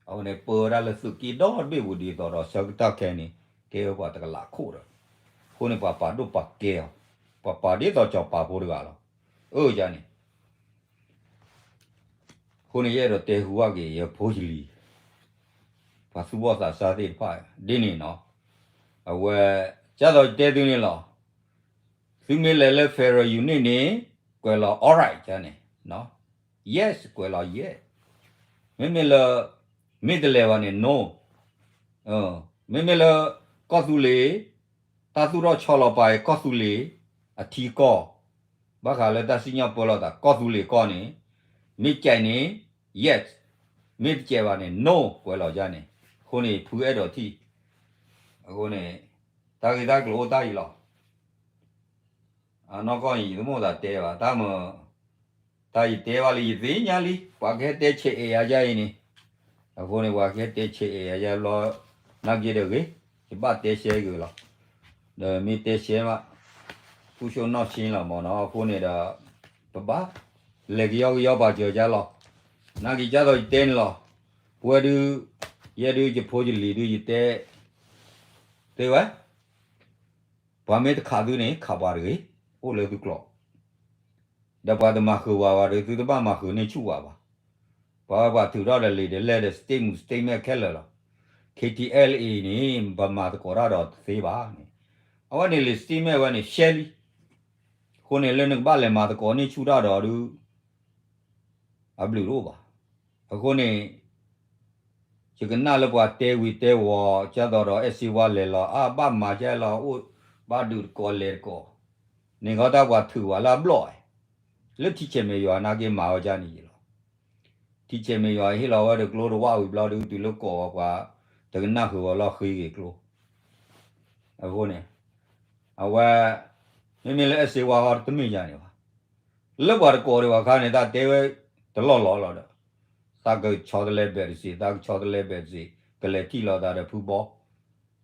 အဝဲန့ၣ် ပၢဝဲဒၣ်လၢသုးက့ဒီတဘ့ၣ်ပူၤဒ်သိးဒီး ဆၢကတီၢ်ခဲအံၤန့ၣ် ကဲဝဲပှၤတကလးခိၣ်ဒီး, အဃိန့ၣ် ပှၤပာ်ဒိၣ်ပာ်ကဲအီၤ, ပှၤပာ်ဒ်သိးစီၤပၤဖိတဂၤလီၤ. အၢ ယၤန့ၣ် အဃိန့ၣ် ယအဲၣ်ဒိးတဲဟူဘၣ်က့ၤ ယဖိယလံၤ ပှၤသူၣ်ဘီၣ်သးစၢ်သ့ၣ်တဖၣ် ဒ်န့ၣ်နီၤ. အဝဲ ကၢ်သိးယတဲသုန့ၣ်လီၤ. သုမ့ၢ်လဲၤလၢ federal unit န့ၣ် ကွဲးလီၤ all right န့ၣ် yes ကွဲးလီၤ yes. မ့မ့ၢ်လၢ မ့ၢ်တလဲၤဘၣ်န့ၣ် no. မ့မ့ၢ်လၢ ကီၢ်သူလ့ၤ တၢ်သူၣ်ထီၣ်ဆီလီၤပာ်အံၤ ကီၢ်သူလ့ၤ အထံကီၢ် ဘၣ်ဃးလၢတၢ်စံၣ်ညီၣ်ပၢလီၤသး ကီၢ်သူလ့ၤကီၢ်န့ၣ် မ့ၢ်ကဲးန့ၣ် yes, မ့ၢ်တကဲးဘၣ်န့ၣ် no ကွဲးလီၤယၤန့ၣ်. အဃိန့ၣ် ဖုအဲၣ်ဒိးထံၣ် အဃိန့ၣ် တၢ်ဂ့ၢ်တၢ်ကျိၤအိၣ်တၢ်အံၤလီၤ. အနီၢ်ကီၢ်အံၤ ယတမိၣ်သးတဲဘၣ် တၢ်မၤ တၢ်ယတဲဘၣ်လံ ယသ့ၣ်ညါလံ ပှၤကဟဲတဲဆဲးအဲးယၤယဲအံၤန့ၣ်. အဃိန့ၣ် ပှၤကဟဲတဲဆဲးအဲးယၤယဲဘျီ နာ်က့တဂ့ၤ ယဘၣ်တဲရှဲက့ၤလီၤ. ဒီးမ့ၢ်တဲရှဲဘၣ် ကူၣ်ဆိနီၣ်ဆ့လီၤမ့ၢ်နီၤ. အဃိန့ၣ်ဒီး ပဘၣ် လဲၤကယီကယီပာ်စၢၤယၤလီၤ. နာ်က့ကၢ်သိးယတဲန့ၣ်လီၤ. ပဝဲဒုး ယဲဒုးယဖိယလံၤဒုးယတဲ သ့ဝဲ ပှၤမ့ၢ်တခးသုန့ၣ် ခးပှၤတဂ့ၤ အိၣ်လၢသုကျိၤ ဒီးပှၤတမၤဃုာ်ဝဲဘၣ်ဒီး သုတဘၣ်မၤဃုာ်န့ၢ်ဆူၣ်ဝဲဘၣ်. ပှၤဝဲပှၤထုးထီၣ်ဒီးလံာ်ဒီးလဲၢ်ဒီး statement statement ခဲလၢာ်လီၤ. KTLA န့ၣ် ပမၤသကိးတၢ်ဒီးတသ့ဘၣ်န့ၣ် အဝဲန့ၣ်လံာ် statement ဝဲန့ၣ် ရှဲလံ. အဃိန့ၣ် လၢနကဘၣ်လဲၤမၤသကိးန့ၢ်ဆူၣ်တၢ်ဒီးဒုး အဘျုးတအိၣ်ဘၣ်. အဃိန့ၣ် ယကနၣ်လၢပှၤတဲဝံၤတဲဝီၤ ကၢ်သိးဒီးအဲၣ်စ့ဝါလဲၤလီၤ အါဘၣ်မၤကဲလီၤ အိၣ်ဘၣ်ဒုးတကိးလဲၤတကိး န့ၣ်ခီတၢ်ပှၤထုးဝဲလၢအဘျီၣ် လၢထံဆဲးမဲာ်ယွၤနာ်က့မၤဝဲဒ်န့ၣ်ယံၤလီၤ. ထံဆဲးမဲာ်ယွၤဟ့ၣ်လီၤဝဲဒီးကျိတဝၣ်ဝံၤဘျီဒုး တုၤလၢကိးဝဲပှၤ တကနၣ်ဃုာ်ဝဲလီၤဃ့က့ၤကျိ အဃိန့ၣ် အဝဲ မ့မ့ၢ်လၢအဲၣ်စ့ဝါဟီတမ့ၢ်ယၤန့ၣ်ဘၣ် လၢပှၤတကိးဒံးဘၣ်ခါန့ၣ် တၢ်တဲဝဲတလီၢ်လီၢ်လီၤဒီး သးကဆီတလဲဘဲးတစ့း သးကဆီတလဲဘဲးတစ့း ကလဲၤထံၣ်လိာ်သးဒီးဖုဘီ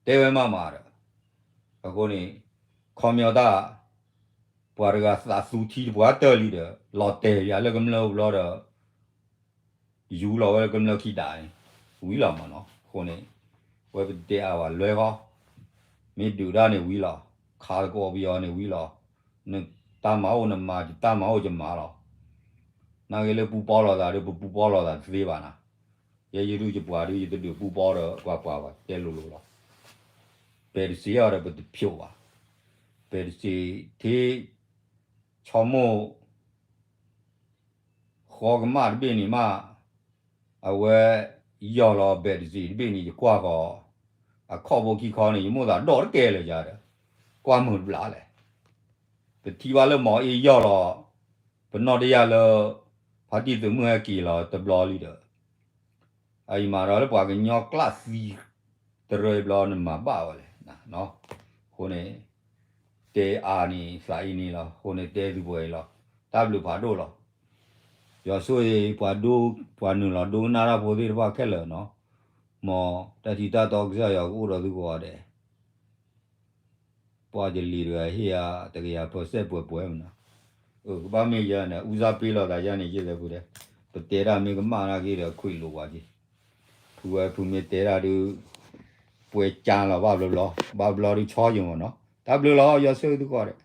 တဲဝဲမးမးဒီး အဃိန့ၣ် ခီပညီတၢ် ပှၤတဂၤသးသူထံတပှၢ်တၢၢ်လံဒီး လီၤတဲာ်ယၤလၢကမျၢၢ်အိၣ်ဘျီဒီး ယူၤလီၤဝဲလၢကမျၢၢ်ခံဒးန့ၣ် ဝံၤလီၤမးနီၤ. အဃိန့ၣ် ဝဲပတဲအါဝဲလွဲၢ်ဃီ မ့ၢ်ဒုးတၢ်န့ၣ်ဝံၤလီၤ ခးသကိးပယီၤန့ၣ်ဝံၤလီၤ နတၢ်မၤအိၣ်နမၤ ယတၢ်မၤအိၣ်ယမၤလီၤ. နာ်က့လၢပူပီလိာ်သးဒီး ပပူပီလိာ်သးတသ့ဘၣ်နၤ. ယဲယဒုးယပှၤဒုး ယတဒုးပူပီဒီးပှၤပှၤဘၣ် တဲလိၤလိၤလီၤ. ပဲတစ့းအီၤဒီးပတဖျိးဘၣ်. ပဲတစ့း ထ့ ဆီမိၢ် ဃီကမၣ်တဘ့ၣ်န့ၣ်မး အဝဲ ယီၢ်လီၤပဲတစ့းတဘ့ၣ်န့ၣ် ယကွၢ်ဃီၤ အခီၣ်ဖိခံခီန့ၣ် ယမိၣ်သးဒီးတကဲလၢၤယၤဒီး ကွၢ်မုာ်တဘျးလဲၣ်. ပထံၣ်ဘၣ်လၢမီၤအ့ယီၢ်လီၤ ပနီၣ်တယၢ်လၢ ဖါတံၢ်သုးမုၢ်ဟဲက့ၤလီၤတဘျီလံဒီး အအံၤမးဒီးလၢပှၤကညီကျးသံ တရၢဘျီနမၤဘၣ်ဝဲလဲၣ်. အဃိန့ၣ် တဲအါန့ၣ်သးအံၤန့ၣ်လီၤ. အဃိန့ၣ်တဲသုပှဲၤအံၤလီၤ. တၢ်ဘျုးဖးဒိၣ်လီၤ. ယွၤဆိၣ်ဂ့ၤပှၤဒိ ပှၤနုာ်လီၤဒိကနၣ်တၢ်ဖိသ့ၣ်တဖၣ်ခဲလၢာ်နီၤ. မ်တၢ်ထံတၢ်တီကစၢ်ယွၤကအိၣ်ဒီးသုကိးဂၤဒဲး ပှၤယလံၤတဂၤဟ့ၣ်ယၤ တကယၤ percent ပှဲၤပှဲၤမနုၤ, ကဘၣ်မ့ၢ်ယၤန့ၣ် ဦးစားပေးလိာ်သးယၤန့ၣ် ယဲၢ်သဲးဖုဒဲး, ပတဲတၢ်မ့ၢ်ကမၣ်နာ်က့ဒီး ခွံလိာ်ပှၤက့ၤ, ဖုဝဲဖုမ့ၢ်တဲတၢ်ဒုး ပှဲၤကၢလီၤဘၣ်ဘျီဘျီ, ဘၣ်ဘျီဒုးဆီယိာ်မ့ၢ်နီၤ, တၢ်ဘျုးလီၤ ယွၤဆိၣ်ဂ့ၤသုကိးဂၤဒဲး,